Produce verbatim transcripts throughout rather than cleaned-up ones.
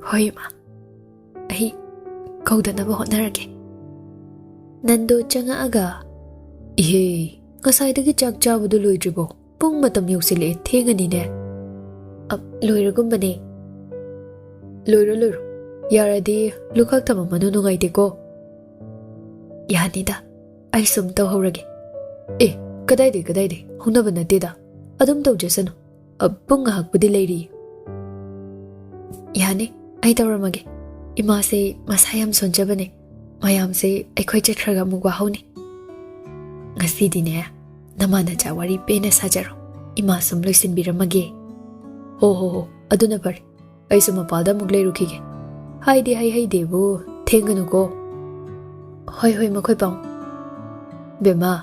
"ꯍꯣꯏ, ꯏꯃꯥ꯫ ꯑꯩ ꯀꯧꯗꯅꯕ ꯍꯣꯠꯅꯔꯒꯦ꯫" ꯅꯟꯗꯣ ꯆꯪꯉꯛꯑꯒ, "ꯏꯍꯦ, ꯉꯁꯥꯏꯗꯒꯤ ꯆꯥꯛ ꯆꯥꯕꯗꯨ ꯂꯣꯏꯗ꯭ꯔꯤꯕꯣ? ꯄꯨꯡ ꯃꯇꯝ ꯌꯧꯁꯤꯜꯂꯛꯑꯦ, ꯊꯦꯡꯉꯅꯤꯅꯦ꯫" "ꯑ, ꯂꯣꯏꯔꯒꯨꯝꯕꯅꯦ꯫" "ꯂꯣꯏꯔꯣ, ꯂꯣꯏꯔꯣ꯫ ꯌꯥꯔꯗꯤ ꯂꯨꯈꯥꯛ ꯊꯝꯃꯝꯃꯅꯨ, ꯅꯨꯡꯉꯥꯏꯇꯦꯀꯣ꯫" "ꯌꯥꯅꯤꯗ, ꯑꯩ ꯁꯨꯝ ꯇꯧꯍꯧꯔꯒꯦ꯫" "ꯑꯦ, ꯀꯗꯥꯏꯗꯩ, ꯀꯗꯥꯏꯗꯩ? ꯍꯧꯅꯕ ꯅꯠꯇꯦꯗ꯫ ꯑꯗꯨꯝ ꯇꯧꯖꯁꯅꯨ꯫ ꯑ, ꯄꯨꯡ ꯉꯥꯏꯍꯥꯛꯄꯨꯗꯤ ꯂꯩꯔꯤ꯫" "ꯌꯥꯅꯤ, ꯑꯩ ꯇꯧꯔꯝꯃꯒꯦ꯫ ꯏꯃꯥꯁꯦ ꯃꯁꯥ ꯌꯥꯝ ꯁꯣꯟꯖꯕꯅꯦ꯫ ꯃꯌꯥꯝꯁꯦ ꯑꯩꯈꯣꯏ ꯆꯠꯈ꯭ꯔꯒ ꯑꯃꯨꯛ ꯋꯥꯍꯧꯅꯤ꯫ ꯉꯁꯤꯗꯤꯅꯦ, ꯅꯃꯥ ꯅꯆꯥ ꯋꯥꯔꯤ ꯄꯦꯟꯅ ꯁꯥꯖꯔꯣ꯫ ꯏꯃꯥ ꯁꯨꯝ ꯂꯣꯏꯁꯤꯟꯕꯤꯔꯝꯃꯒꯦ꯫" "ꯍꯣ, ꯍꯣ, ꯍꯣ, ꯑꯗꯨꯅ ꯐꯔꯦ꯫ ꯑꯩꯁꯨ ꯃꯄꯥꯜꯗ ꯑꯃꯨꯛ ꯂꯩꯔꯨꯈꯤꯒꯦ꯫ ꯍꯥꯏꯗꯤ ꯍꯩ ꯍꯩꯗꯦꯕꯨ, ꯊꯦꯡꯒꯅꯨꯀꯣ꯫" "ꯍꯣꯏ, ꯍꯣꯏ, ꯃꯈꯣꯏ ꯄꯥꯎ꯫" "ꯕꯦꯝꯃ,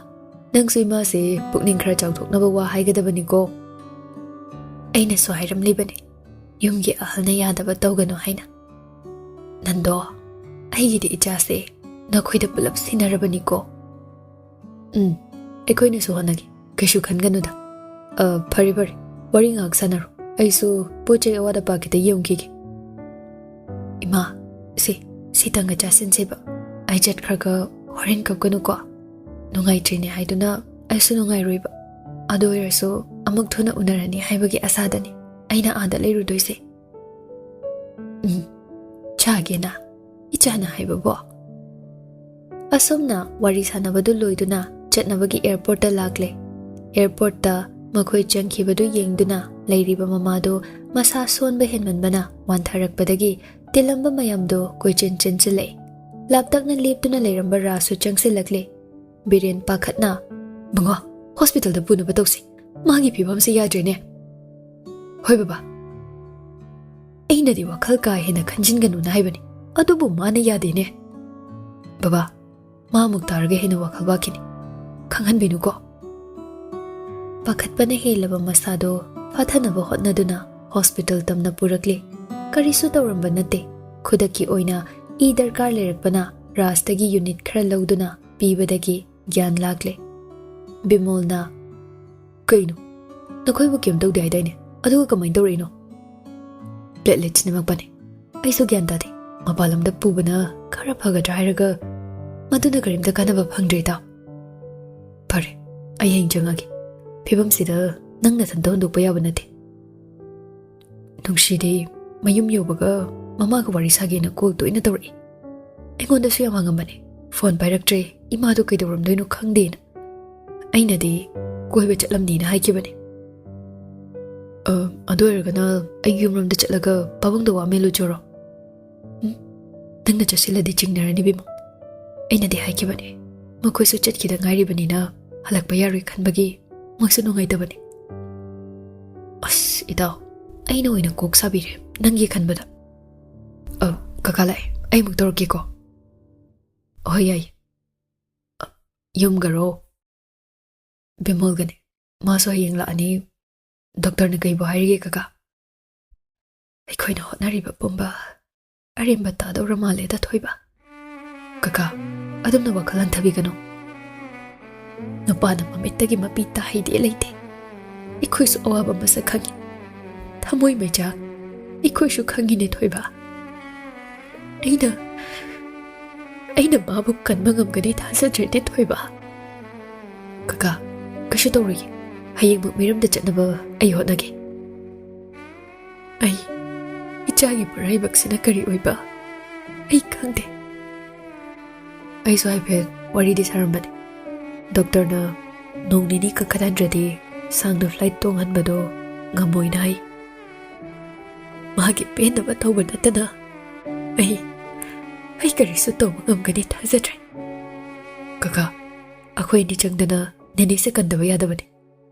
ꯅꯪꯁꯨ ꯏꯃꯥꯁꯦ ꯄꯨꯛꯅꯤꯡ ꯈꯔ ꯆꯥꯎꯊꯣꯛꯅꯕ ꯋꯥ ꯍꯥꯏꯒꯗꯕꯅꯤꯀꯣ꯫" "ꯑꯩꯅꯁꯨ ꯍꯥꯏꯔꯝꯂꯤꯕꯅꯤ, ꯌꯨꯝꯒꯤ ꯑꯍꯜꯅ ꯌꯥꯗꯕ ꯇꯧꯒꯅꯨ ꯍꯥꯏꯅ꯫ ꯅꯟꯗꯣ, ꯑꯩꯒꯤꯗꯤ ꯏꯆꯥꯁꯦ ꯅꯈꯣꯏꯗ ꯄꯨꯂꯞ ꯁꯤꯟꯅꯔꯕꯅꯤꯀꯣ꯫" "ꯎꯝ, ꯑꯩꯈꯣꯏꯅꯁꯨ ꯍꯣꯠꯅꯒꯦ, ꯀꯩꯁꯨ ꯈꯟꯒꯅꯨꯗ꯫ ꯑ, ꯐꯔꯦ, ꯐꯔꯦ, ꯋꯥꯔꯤ ꯉꯥꯏꯍꯥꯛ ꯁꯥꯟꯅꯔꯣ꯫ ꯑꯩꯁꯨ ꯄꯣꯠ ꯆꯩ ꯑꯋꯥꯠ ꯑꯄꯥ ꯈꯤꯇ ꯌꯦꯡꯈꯤꯒꯦ꯫" "ꯏꯃꯥ, ꯁꯤ, ꯁꯤꯇꯪꯒ ꯆꯥꯁꯤꯟꯁꯦꯕ꯫ ꯑꯩ ꯆꯠꯈ꯭ꯔꯒ ꯍꯣꯔꯦꯟ ꯀꯞꯀꯅꯨꯀꯣ꯫ ꯅꯨꯡꯉꯥꯏꯇ꯭ꯔꯤꯅꯦ ꯍꯥꯏꯗꯨꯅ ꯑꯩꯁꯨ ꯅꯨꯡꯉꯥꯏꯔꯣꯏꯕ꯫ ꯑꯗꯨ ꯑꯣꯏꯔꯁꯨ ꯑꯃꯨꯛ ꯊꯨꯅ ꯎꯅꯔꯅꯤ ꯍꯥꯏꯕꯒꯤ ꯑꯁꯥꯗꯅꯤ ꯑꯩꯅ ꯑꯥꯗ ꯂꯩꯔꯨꯗꯣꯏꯁꯦ꯫" "ꯎꯝ, ꯆꯥꯒꯦꯅ, ꯏꯆꯥꯅ ꯍꯥꯏꯕꯕꯣ꯫" ꯑꯁꯨꯝꯅ ꯋꯥꯔꯤ ꯁꯥꯟꯅꯕꯗꯨ ꯂꯣꯏꯗꯨꯅ ꯆꯠꯅꯕꯒꯤ ꯑꯦꯌꯔꯄꯣꯔꯠꯇ ꯂꯥꯛꯂꯦ꯫ ꯑꯦꯌꯔꯄꯣꯔꯠꯇ ꯃꯈꯣꯏ ꯆꯪꯈꯤꯕꯗꯨ ꯌꯦꯡꯗꯨꯅ ꯂꯩꯔꯤꯕ ꯃꯃꯥꯗꯨ ꯃꯁꯥ ꯁꯣꯟꯕ ꯍꯦꯟꯃꯟꯕꯅ ꯋꯥꯟꯊꯔꯛꯄꯗꯒꯤ ꯇꯤꯜꯂꯝꯕ ꯃꯌꯥꯝꯗꯨ ꯀꯣꯏꯆꯦꯟ ꯆꯦꯟꯁꯤꯜꯂꯛꯏ꯫ ꯂꯥꯞꯇꯛꯅ ꯂꯦꯞꯇꯨꯅ ꯂꯩꯔꯝꯕ ꯔꯥꯖꯁꯨ ꯆꯪꯁꯤꯜꯂꯛꯂꯦ꯫ ꯕꯤꯔꯦꯟ ꯄꯥꯈꯠꯅ, "ꯕꯨꯡꯉꯣ, ꯍꯣꯁꯄꯤꯇꯥꯜꯗ ꯄꯨꯅꯕ ꯇꯧꯁꯤ꯫ ꯃꯥꯒꯤ ꯐꯤꯕꯝꯁꯦ ꯌꯥꯗ꯭ꯔꯦꯅꯦ꯫" "ꯍꯣꯏ ꯕꯕꯥ꯫" "ꯑꯩꯅꯗꯤ ꯋꯥꯈꯜ ꯀꯥ ꯍꯦꯟꯅ ꯈꯟꯖꯤꯟꯒꯅꯨꯅ ꯍꯥꯏꯕꯅꯤ, ꯑꯗꯨꯕꯨ ꯃꯥꯅ ꯌꯥꯗꯦꯅꯦ꯫" "ꯕꯕꯥ, ꯃꯥ ꯑꯃꯨꯛ ꯇꯥꯔꯒ ꯍꯦꯟꯅ ꯋꯥꯈꯜ ꯋꯥꯈꯤꯅꯤ꯫ ꯈꯪꯍꯟꯕꯤꯅꯨꯀꯣ꯫" ꯄꯥꯈꯠꯄꯅ ꯍꯦꯜꯂꯕ ꯃꯁꯥꯗꯣ ꯐꯥꯊꯅꯕ ꯍꯣꯠꯅꯗꯨꯅ ꯍꯣꯁꯄꯤꯇꯥꯜ ꯇꯝꯅ ꯄꯨꯔꯛꯂꯦ꯫ ꯀꯔꯤꯁꯨ ꯇꯧꯔꯝꯕ ꯅꯠꯇꯦ꯫ ꯈꯨꯗꯛꯀꯤ ꯑꯣꯏꯅ ꯏ ꯗꯔꯀꯥꯔ ꯂꯩꯔꯛꯄꯅ ꯔꯥꯖꯇꯒꯤ ꯌꯨꯅꯤꯠ ꯈꯔ ꯂꯧꯗꯨꯅ ꯄꯤꯕꯗꯒꯤ ꯒ꯭ꯌꯥꯟ ꯂꯥꯛꯂꯦ꯫ ꯕꯤꯃꯣꯜꯅ, "ꯀꯩꯅꯣ? ꯅꯈꯣꯏꯕꯨ ꯀꯩꯝ ꯇꯧꯗꯦ ꯍꯥꯏꯗꯥꯏꯅꯦ? ꯑꯗꯨꯒ ꯀꯃꯥꯏꯅ ꯇꯧꯔꯛꯏꯅꯣ?" "ꯄ꯭ꯂꯦꯠꯂꯦꯠꯁ ꯅꯦꯝꯃꯛꯄꯅꯦ꯫" ꯑꯩꯁꯨ ꯒ꯭ꯌꯥꯟ ꯇꯥꯗꯦ꯫ ꯃꯄꯥꯟ ꯂꯝꯗ ꯄꯨꯕꯅ ꯈꯔ ꯐꯒꯗ꯭ꯔꯥ ꯍꯥꯏꯔꯒ ꯃꯗꯨꯅ ꯀꯔꯤꯝꯇ ꯀꯥꯟꯅꯕ ꯐꯪꯗ꯭ꯔꯦ, ꯏꯇꯥꯎ꯫ ꯐꯔꯦ, ꯑꯩ ꯍꯌꯦꯡ ꯆꯪꯉꯒꯦ꯫ ꯐꯤꯕꯝꯁꯤꯗ ꯅꯪ ꯅꯊꯟꯇ ꯍꯨꯟꯗꯣꯛꯄ ꯌꯥꯕ ꯅꯠꯇꯦ꯫ ꯅꯨꯡꯁꯤꯗꯤ ꯃꯌꯨꯝ ꯌꯧꯕꯒ ꯃꯃꯥꯒ ꯋꯥꯔꯤ ꯁꯥꯒꯦꯅ ꯀꯣꯜ ꯇꯣꯏꯅ ꯇꯧꯔꯛꯏ꯫ ꯑꯩꯉꯣꯟꯗꯁꯨ ꯌꯥꯝ ꯍꯪꯉꯝꯕꯅꯦ꯫ ꯐꯣꯟ ꯄꯥꯏꯔꯛꯇ꯭ꯔꯦ, ꯏꯃꯥꯗꯣ ꯀꯩꯗꯧꯔꯝꯗꯣꯏꯅꯣ ꯈꯪꯗꯦꯅ꯫ ꯑꯩꯅꯗꯤ ꯀꯣꯏꯕ ꯆꯠꯂꯝꯅꯤꯅ ꯍꯥꯏꯈꯤꯕꯅꯦ꯫ "ꯑ, ꯑꯗꯨ ꯑꯣꯏꯔꯒꯅ ꯑꯩꯒꯤ ꯌꯨꯝꯔꯣꯝꯗ ꯆꯠꯂꯒ ꯄꯥꯕꯨꯡꯗ ꯋꯥ ꯃꯦꯜꯂꯨꯆꯣꯔꯣ?" "ꯎꯝ, ꯅꯪꯅ ꯆꯠꯁꯤꯜꯂꯗꯤ ꯆꯤꯡꯅꯔꯅꯤ, ꯕꯤꯃꯣꯜ꯫ ꯑꯩꯅꯗꯤ ꯍꯥꯏꯈꯤꯕꯅꯦ, ꯃꯈꯣꯏꯁꯨ ꯆꯠꯈꯤꯗ ꯉꯥꯏꯔꯤꯕꯅꯤꯅ ꯍꯜꯂꯛꯄ ꯌꯥꯔꯣꯏ ꯈꯟꯕꯒꯤ ꯃꯣꯏꯁꯨ ꯅꯨꯡꯉꯥꯏꯇꯕꯅꯦ꯫" ꯑꯁ, ꯏꯇꯥꯎ, ꯑꯩꯅ ꯑꯣꯏꯅ ꯀꯣꯛ ꯁꯥꯕꯤꯔꯦ ꯅꯪꯒꯤ ꯈꯟꯕꯗ꯫ "ꯑ, ꯀꯀꯥ ꯂꯥꯛꯑꯦ, ꯑꯩ ꯑꯃꯨꯛ ꯇꯧꯔꯛꯀꯦꯀꯣ꯫" "ꯍꯣꯏ, ꯌꯥꯏ꯫" "ꯌꯨꯝꯒꯔꯣ?" "ꯕꯤꯃꯣꯜꯒꯅꯦ, ꯃꯥꯁꯨ ꯍꯌꯦꯡ ꯂꯥꯛꯑꯅꯤ꯫" "ꯗꯣꯛꯇꯔꯅ ꯀꯩꯕꯨ ꯍꯥꯏꯔꯤꯒꯦ, ꯀꯀꯥ?" "ꯑꯩꯈꯣꯏꯅ ꯍꯣꯠꯅꯔꯤꯕ ꯄꯨꯝꯕ ꯑꯔꯦꯝꯕ ꯇꯥꯗꯧꯔ ꯃꯥꯜꯂꯦꯗ, ꯊꯣꯏꯕ꯫" "ꯀꯀꯥ, ꯑꯗꯨꯝꯅ ꯋꯥꯈꯜ ꯍꯟꯊꯕꯤꯒꯅꯨ꯫ ꯅꯨꯄꯥꯅ ꯃꯃꯤꯠꯇꯒꯤ ꯃꯄꯤ ꯇꯥꯍꯩꯗꯦ ꯂꯩꯇꯦ꯫ ꯑꯩꯈꯣꯏꯁꯨ ꯑꯋꯥꯕ ꯃꯁꯛ ꯈꯪꯉꯤ꯫ ꯊꯃꯣꯏ ꯃꯩꯆꯥꯛ ꯑꯩꯈꯣꯏꯁꯨ ꯈꯪꯉꯤꯅꯦ, ꯊꯣꯏꯕ꯫ ꯑꯩꯅ, ꯑꯩꯅ ꯃꯥꯕꯨ ꯀꯟꯕ ꯉꯝꯒꯅꯤ ꯊꯥꯖꯗ꯭ꯔꯦꯅꯦ, ꯊꯣꯏꯕ꯫" "ꯀꯀꯥ, ꯀꯩꯁꯨ ꯇꯧꯔꯣꯏꯌꯦ꯫ ꯍꯌꯦꯡꯃꯛ ꯃꯤꯔꯝꯗ ꯆꯠꯅꯕ ꯑꯩ ꯍꯣꯠꯅꯒꯦ꯫" "ꯑꯩ, ꯏꯆꯥꯒꯤ ꯃꯔꯥꯏꯕꯛꯁꯤꯅ ꯀꯔꯤ ꯑꯣꯏꯕ ꯑꯩ ꯈꯪꯗꯦ꯫" ꯑꯩꯁꯨ ꯍꯥꯏꯐꯦꯠ ꯋꯥꯔꯤꯗꯤ ꯁꯥꯔꯝꯕꯅꯦ꯫ ꯗꯣꯛꯇꯔꯅ ꯅꯣꯡ ꯅꯤꯅꯤ ꯀꯥꯈꯠꯍꯟꯗ꯭ꯔꯗꯤ ꯁꯥꯡꯅ ꯐ꯭ꯂꯥꯏꯠ ꯇꯣꯡꯍꯟꯕꯗꯣ ꯉꯝꯃꯣꯏꯅ ꯍꯥꯏ꯫ ꯃꯥꯒꯤ ꯄꯦꯟꯅꯕ ꯇꯧꯕ ꯅꯠꯇꯅ ꯑꯩ, ꯑꯩ ꯀꯔꯤꯁꯨ ꯇꯧꯕ ꯉꯝꯒꯅꯤ ꯊꯥꯖꯗ꯭ꯔꯦ꯫ "ꯀꯀꯥ, ꯑꯩꯈꯣꯏ ꯑꯅꯤ ꯆꯪꯗꯅ ꯅꯦꯅꯦꯁꯦ ꯀꯟꯗꯕ ꯌꯥꯗꯕꯅꯤ꯫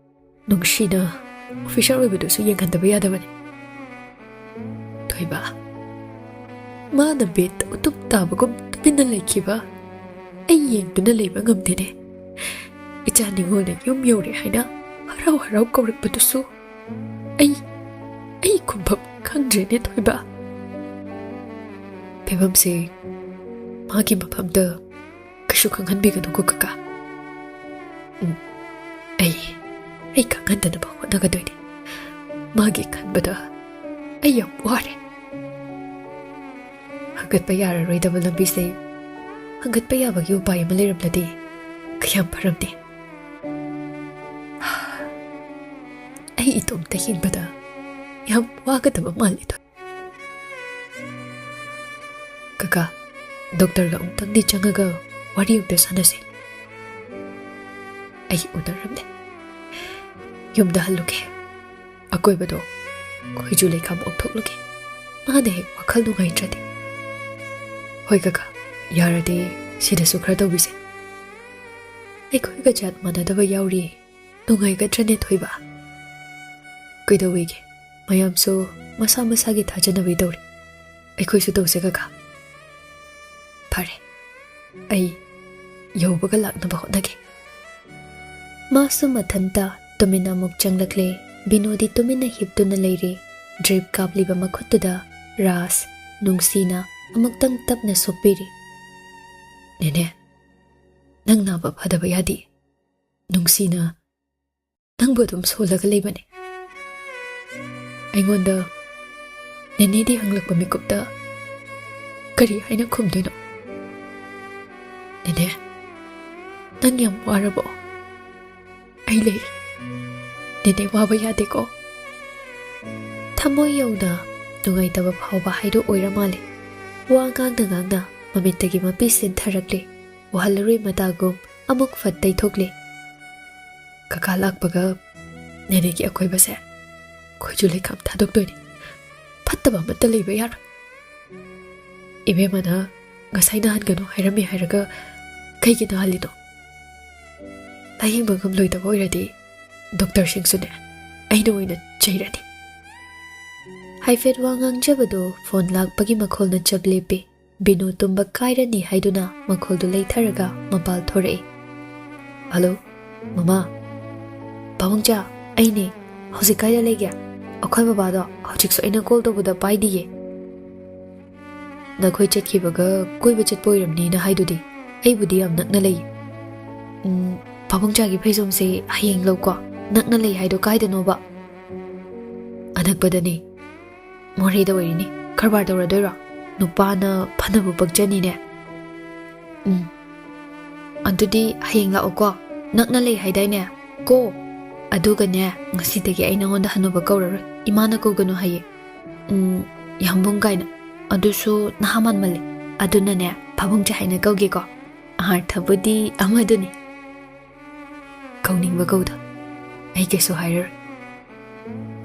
ꯅꯨꯡꯁꯤꯅ ꯑꯣꯐꯤꯁꯥꯔ ꯑꯣꯏꯕꯗꯨꯁꯨ ꯌꯦꯡꯍꯟꯗꯕ ꯌꯥꯗꯕꯅꯤ꯫" "ꯊꯣꯏꯕ, ꯃꯥꯅ ꯕꯦꯗꯇ ꯎꯇꯨꯞ ꯇꯥꯕꯒꯨꯝ ꯇꯨꯃꯤꯟꯅ ꯂꯩꯈꯤꯕ ꯑꯩ ꯌꯦꯡꯗꯨꯅ ꯂꯩꯕ ꯉꯝꯗꯦꯅꯦ꯫ ꯏꯆꯥ ꯅꯤꯉꯣꯜꯅ ꯌꯨꯝ ꯌꯧꯔꯦ ꯍꯥꯏꯅ ꯍꯔꯥꯎ ꯍꯔꯥꯎ ꯀꯧꯔꯛꯄꯗꯨꯁꯨ ꯑꯩ, ꯑꯩ ꯈꯨꯝꯐꯝ ꯈꯪꯗ꯭ꯔꯦꯅꯦ, ꯊꯣꯏꯕ꯫" "ꯐꯤꯕꯝꯁꯦ ꯃꯥꯒꯤ ꯃꯐꯝꯗ ꯀꯩꯁꯨ ꯈꯪꯍꯟꯕꯤꯒꯅꯨꯀꯣ, ꯀꯀꯥ꯫" "ꯎꯝ, ꯑꯩ, ꯑꯩ ꯈꯪꯍꯟꯗꯅꯕ ꯍꯣꯠꯅꯒꯗꯣꯏꯅꯦ꯫ ꯃꯥꯒꯤ ꯈꯟꯕꯗ ꯑꯩ ꯌꯥꯝ ꯋꯥꯔꯦ꯫" ꯍꯪꯒꯠꯄ ꯌꯥꯔꯔꯣꯏꯗꯕ ꯂꯝꯕꯤꯁꯦ ꯍꯪꯒꯠꯄ ꯌꯥꯕꯒꯤ ꯎꯄꯥꯏ ꯑꯃ ꯂꯩꯔꯝꯂꯗꯤ ꯀꯌꯥꯝ ꯐꯔꯝꯅꯤ꯫ ꯑꯩ ꯏꯇꯣꯝꯇ ꯍꯤꯡꯕꯗ ꯌꯥꯝ ꯋꯥꯒꯗꯕ ꯃꯥꯜꯂꯤ꯫ ꯀꯀꯥ, ꯗꯣꯛꯇꯔꯒ ꯑꯃꯨꯛꯇꯪꯗꯤ ꯆꯪꯉꯒ ꯋꯥꯔꯤ ꯑꯃꯨꯛꯇ ꯁꯥꯟꯅꯁꯤ꯫ ꯑꯩ ꯎꯅꯔꯝꯂꯦ꯫ ꯌꯨꯝꯗ ꯍꯜꯂꯨꯒꯦ꯫ ꯑꯀꯣꯏꯕꯗꯣ ꯈꯣꯏꯖꯨ ꯂꯩꯈꯥꯝ ꯑꯣꯟꯊꯣꯛꯂꯨꯒꯦ꯫ ꯃꯥꯅ ꯍꯦꯛ ꯋꯥꯈꯜ ꯅꯨꯡꯉꯥꯏꯇ꯭ꯔꯗꯤ꯫ ꯍꯣꯏ ꯀꯀꯥ, ꯌꯥꯔꯗꯤ ꯁꯤꯗꯁꯨ ꯈꯔ ꯇꯧꯕꯤꯁꯦ꯫ ꯑꯩꯈꯣꯏꯒ ꯖꯥꯠ ꯃꯥꯟꯅꯗꯕ ꯌꯥꯎꯔꯤ꯫ ꯅꯨꯡꯉꯥꯏꯒꯗ꯭ꯔꯅꯦ ꯊꯣꯏꯕ? ꯀꯩꯗꯧꯋꯦꯒꯦ? ꯃꯌꯥꯝꯁꯨ ꯃꯁꯥ ꯃꯁꯥꯒꯤ ꯊꯥꯖꯅꯕꯤ ꯇꯧꯔꯤ꯫ ꯑꯩꯈꯣꯏꯁꯨ ꯇꯧꯁꯦ ꯀꯀꯥ꯫ ꯐꯔꯦ, ꯑꯩ ꯌꯧꯕꯒ ꯂꯥꯛꯅꯕ ꯍꯣꯠꯅꯒꯦ꯫ ꯃꯥꯁꯨ ꯃꯊꯟꯇ ꯇꯨꯃꯤꯟꯅ ꯑꯃꯨꯛ ꯆꯪꯂꯛꯂꯦ꯫ ꯕꯤꯅꯣꯗꯤ ꯇꯨꯃꯤꯟꯅ ꯍꯤꯞꯇꯨꯅ ꯂꯩꯔꯦ꯫ ꯗ꯭ꯔꯤꯞ ꯀꯥꯞꯂꯤꯕ ꯃꯈꯨꯠꯇꯨꯗ ꯔꯥꯖ ꯅꯨꯡꯁꯤꯅ ꯑꯃꯨꯛꯇꯪ ꯇꯞꯅ ꯁꯣꯛꯄꯤꯔꯤ꯫ "ꯅꯦꯅꯦ, ꯅꯪ ꯅꯥꯕ ꯐꯗꯕ ꯌꯥꯗꯦ꯫ ꯅꯨꯡꯁꯤꯅ ꯅꯪꯕꯨ ꯑꯗꯨꯝ ꯁꯣꯜꯂꯒ ꯂꯩꯕꯅꯦ꯫" ꯑꯩꯉꯣꯟꯗ ꯅꯦꯅꯦꯗꯤ ꯍꯪꯂꯛꯄ ꯃꯤꯀꯨꯞꯇ ꯀꯔꯤ ꯍꯥꯏꯅ ꯈꯨꯝꯗꯣꯏꯅꯣ? "ꯅꯦꯅꯦ, ꯅꯪ ꯌꯥꯝ ꯋꯥꯔꯕꯣ? ꯑꯩ ꯂꯩꯔꯤ꯫ ꯅꯦꯅꯦ ꯋꯥꯕ ꯌꯥꯗꯦꯀꯣ꯫" ꯊꯃꯣꯏ ꯌꯧꯅ ꯅꯨꯡꯉꯥꯏꯇꯕ ꯐꯥꯎꯕ ꯍꯥꯏꯗꯣ ꯑꯣꯏꯔ ꯃꯥꯜꯂꯦ꯫ ꯋꯥ ꯉꯥꯡꯅ ꯉꯥꯡꯅ ꯃꯃꯤꯠꯇꯒꯤ ꯃꯄꯤ ꯁꯤꯟꯊꯔꯛꯂꯦ꯫ ꯎꯍꯜꯂꯔꯣꯏ ꯃꯇꯥꯒꯨꯝ ꯑꯃꯨꯛ ꯐꯠ ꯇꯩꯊꯣꯛꯂꯦ꯫ "ꯀꯀꯥ ꯂꯥꯛꯄꯒ ꯅꯦꯅꯦꯒꯤ ꯑꯀꯣꯏꯕꯁꯦ ꯈꯣꯏꯖꯨ ꯂꯩꯈꯥꯝ ꯊꯥꯗꯣꯛꯇꯣꯏꯅꯤ꯫ ꯐꯠꯇꯕ ꯑꯃꯠꯇ ꯂꯩꯕ ꯌꯥꯔꯣꯏ꯫" "ꯏꯕꯦꯝꯃꯅ ꯉꯁꯥꯏ ꯅꯥꯍꯟꯒꯅꯨ ꯍꯥꯏꯔꯝꯃꯤ ꯍꯥꯏꯔꯒ ꯀꯩꯒꯤ ꯅꯥꯍꯜꯂꯤꯅꯣ?" "ꯂꯥꯌꯦꯡꯕ ꯉꯝꯂꯣꯏꯗꯕ ꯑꯣꯏꯔꯗꯤ ꯗꯣꯛꯇꯔꯁꯤꯡꯁꯨꯅꯦ ꯑꯩꯅ ꯑꯣꯏꯅ ꯆꯩꯔꯅꯤ꯫" ꯍꯥꯏꯐꯦꯠ ꯋꯥ ꯉꯥꯡꯖꯕꯗꯣ ꯐꯣꯟ ꯂꯥꯛꯄꯒꯤ ꯃꯈꯣꯜꯅ ꯆꯞ ꯂꯦꯞꯄꯦ꯫ ꯕꯤꯅꯨ ꯇꯨꯝꯕ ꯀꯥꯏꯔꯅꯤ ꯍꯥꯏꯗꯨꯅ ꯃꯈꯣꯜꯗꯨ ꯂꯩꯊꯔꯒ ꯃꯄꯥꯜ ꯊꯣꯔꯛꯏ꯫ "ꯍꯜꯂꯣ, ꯃꯃꯥ꯫ ꯄꯥꯕꯨꯡꯆꯥ, ꯑꯩꯅꯦ꯫ ꯍꯧꯖꯤꯛ ꯀꯥꯏꯗ ꯂꯩꯒꯦ? ꯑꯩꯈꯣꯏ ꯕꯕꯥꯗꯣ ꯍꯧꯖꯤꯛꯁꯨ ꯑꯩꯅ ꯀꯣꯜ ꯇꯧꯕꯗ ꯄꯥꯏꯗꯤꯌꯦ꯫" "ꯅꯈꯣꯏ ꯆꯠꯈꯤꯕꯒ ꯀꯣꯏꯕ ꯆꯠꯄ ꯑꯣꯏꯔꯝꯅꯤꯅ ꯍꯥꯏꯗꯨꯗꯤ꯫ ꯑꯩꯕꯨꯗꯤ ꯌꯥꯝ ꯅꯛꯅ ꯂꯩ꯫" "ꯎꯝ, ꯄꯥꯕꯨꯡꯆꯥꯒꯤ ꯐꯩꯖꯣꯝꯁꯦ ꯍꯌꯦꯡ ꯂꯧꯀꯣ꯫ ꯅꯛꯅ ꯂꯩ ꯍꯥꯏꯗꯣ ꯀꯥꯏꯗꯅꯣꯕ?" "ꯑꯅꯛꯄꯗꯅꯤ꯫ ꯃꯣꯔꯦꯗ ꯑꯣꯏꯔꯤꯅꯤ꯫ ꯀꯔꯕꯥꯔ ꯇꯧꯔꯗꯣꯏꯔꯣ?" ꯅꯨꯄꯥꯅ ꯐꯅꯕꯨ ꯄꯛꯆꯅꯤꯅꯦ꯫ ꯎꯝ, ꯑꯗꯨꯗꯤ ꯍꯌꯦꯡ ꯂꯥꯛꯎꯀꯣ꯫ ꯅꯛꯅ ꯂꯩ ꯍꯥꯏꯗꯥꯏꯅꯦ? ꯀꯣ꯫ ꯑꯗꯨꯒꯅꯦ, ꯉꯁꯤꯗꯒꯤ ꯑꯩ ꯅꯉꯣꯟꯗ ꯍꯅꯨꯕ ꯀꯧꯔꯔꯣꯏ꯫ ꯏꯃꯥꯅ ꯀꯧꯒꯅꯨ ꯍꯥꯏꯌꯦ꯫ ꯎꯝ, ꯌꯥꯝꯕꯨꯡ ꯀꯥꯏꯅ꯫ ꯑꯗꯨꯁꯨ ꯅꯍꯥ ꯃꯥꯟꯃꯜꯂꯦ꯫ ꯑꯗꯨꯅꯅꯦ, ꯄꯥꯕꯨꯡ ꯆꯦ ꯍꯥꯏꯅ ꯀꯧꯒꯦꯀꯣ꯫ ꯑꯥꯔꯊꯕꯨꯗꯤ ꯑꯃꯗꯨꯅꯤ꯫ ꯀꯧꯅꯤꯡꯕ ꯀꯧꯗ꯫ ꯑꯩ ꯀꯩꯁꯨ ꯍꯥꯏꯔꯔꯣꯏ꯫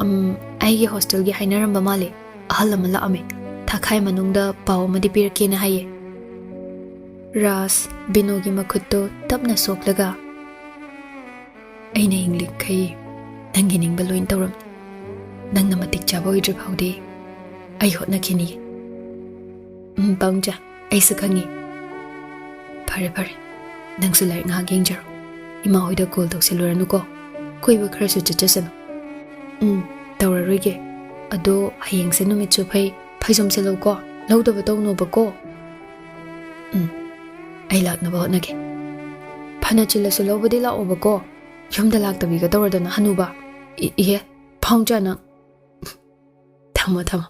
ꯎꯝ, ꯑꯩꯒꯤ ꯍꯣꯁꯇꯦꯜꯒꯤ ꯍꯥꯏꯅꯔꯝꯕ ꯃꯥꯜꯂꯦ꯫ ꯑꯍꯜ ꯑꯃ ꯂꯥꯛꯑꯝꯃꯦ꯫ ꯊꯥꯈꯥꯏ ꯃꯅꯨꯡꯗ ꯄꯥꯎ ꯑꯃꯗꯤ ꯄꯤꯔꯛꯀꯦꯅ ꯍꯥꯏꯌꯦ꯫ ꯔꯥꯖ, ꯕꯤꯅꯣꯒꯤ ꯃꯈꯨꯠꯇꯨ ꯇꯞꯅ ꯁꯣꯛꯂꯒ, "ꯑꯩꯅ ꯍꯤꯡꯂꯤꯈꯩ ꯅꯪꯒꯤ ꯅꯤꯡꯕ ꯂꯣꯏ ꯇꯧꯔꯝꯅꯤ꯫ ꯅꯪꯅ ꯃꯇꯤꯛ ꯆꯥꯕ ꯑꯣꯏꯗ꯭ꯔꯤ ꯐꯥꯎꯗꯤ ꯑꯩ ꯍꯣꯠꯅꯈꯤꯅꯤ꯫" "ꯎꯝ, ꯄꯥꯕꯨꯡꯆꯥ, ꯑꯩꯁꯨ ꯈꯪꯉꯤ꯫" "ꯐꯔꯦ, ꯐꯔꯦ꯫ ꯅꯪꯁꯨ ꯂꯥꯏꯔꯤꯛ ꯉꯥꯏꯍꯥꯛ ꯌꯦꯡꯖꯔꯣ꯫ ꯏꯃꯥ ꯍꯣꯏꯗ ꯀꯣꯜ ꯇꯧꯁꯤꯜꯂꯨꯔꯅꯨꯀꯣ꯫ ꯀꯣꯏꯕ ꯈꯔꯁꯨ ꯆꯠꯆꯁꯅꯨ꯫" "ꯎꯝ, ꯇꯧꯔꯔꯣꯏꯒꯦ꯫ ꯑꯗꯣ ꯍꯌꯦꯡꯁꯦ ꯅꯨꯃꯤꯠꯁꯨ ꯐꯩ꯫ ꯐꯩꯖꯣꯝꯁꯦ ꯂꯧꯀꯣ꯫ ꯂꯧꯗꯕ ꯇꯧꯅꯣꯕꯀꯣ꯫" "ꯎꯝ, ꯑꯩ ꯂꯥꯛꯅꯕ ꯍꯣꯠꯅꯒꯦ꯫" "ꯐꯅ ꯆꯤꯜꯂꯁꯨ ꯂꯧꯕꯗꯤ ꯂꯥꯛꯑꯣꯕꯀꯣ꯫ ꯌꯨꯝꯗ ꯂꯥꯛꯇꯕꯤꯒ ꯇꯧꯔꯗꯅ ꯍꯅꯨꯕ꯫ ꯏ-, ꯏꯍꯦ, ꯄꯥꯕꯨꯡꯆꯥ ꯅꯪ꯫" "ꯊꯝꯃꯣ, ꯊꯝꯃꯣ꯫"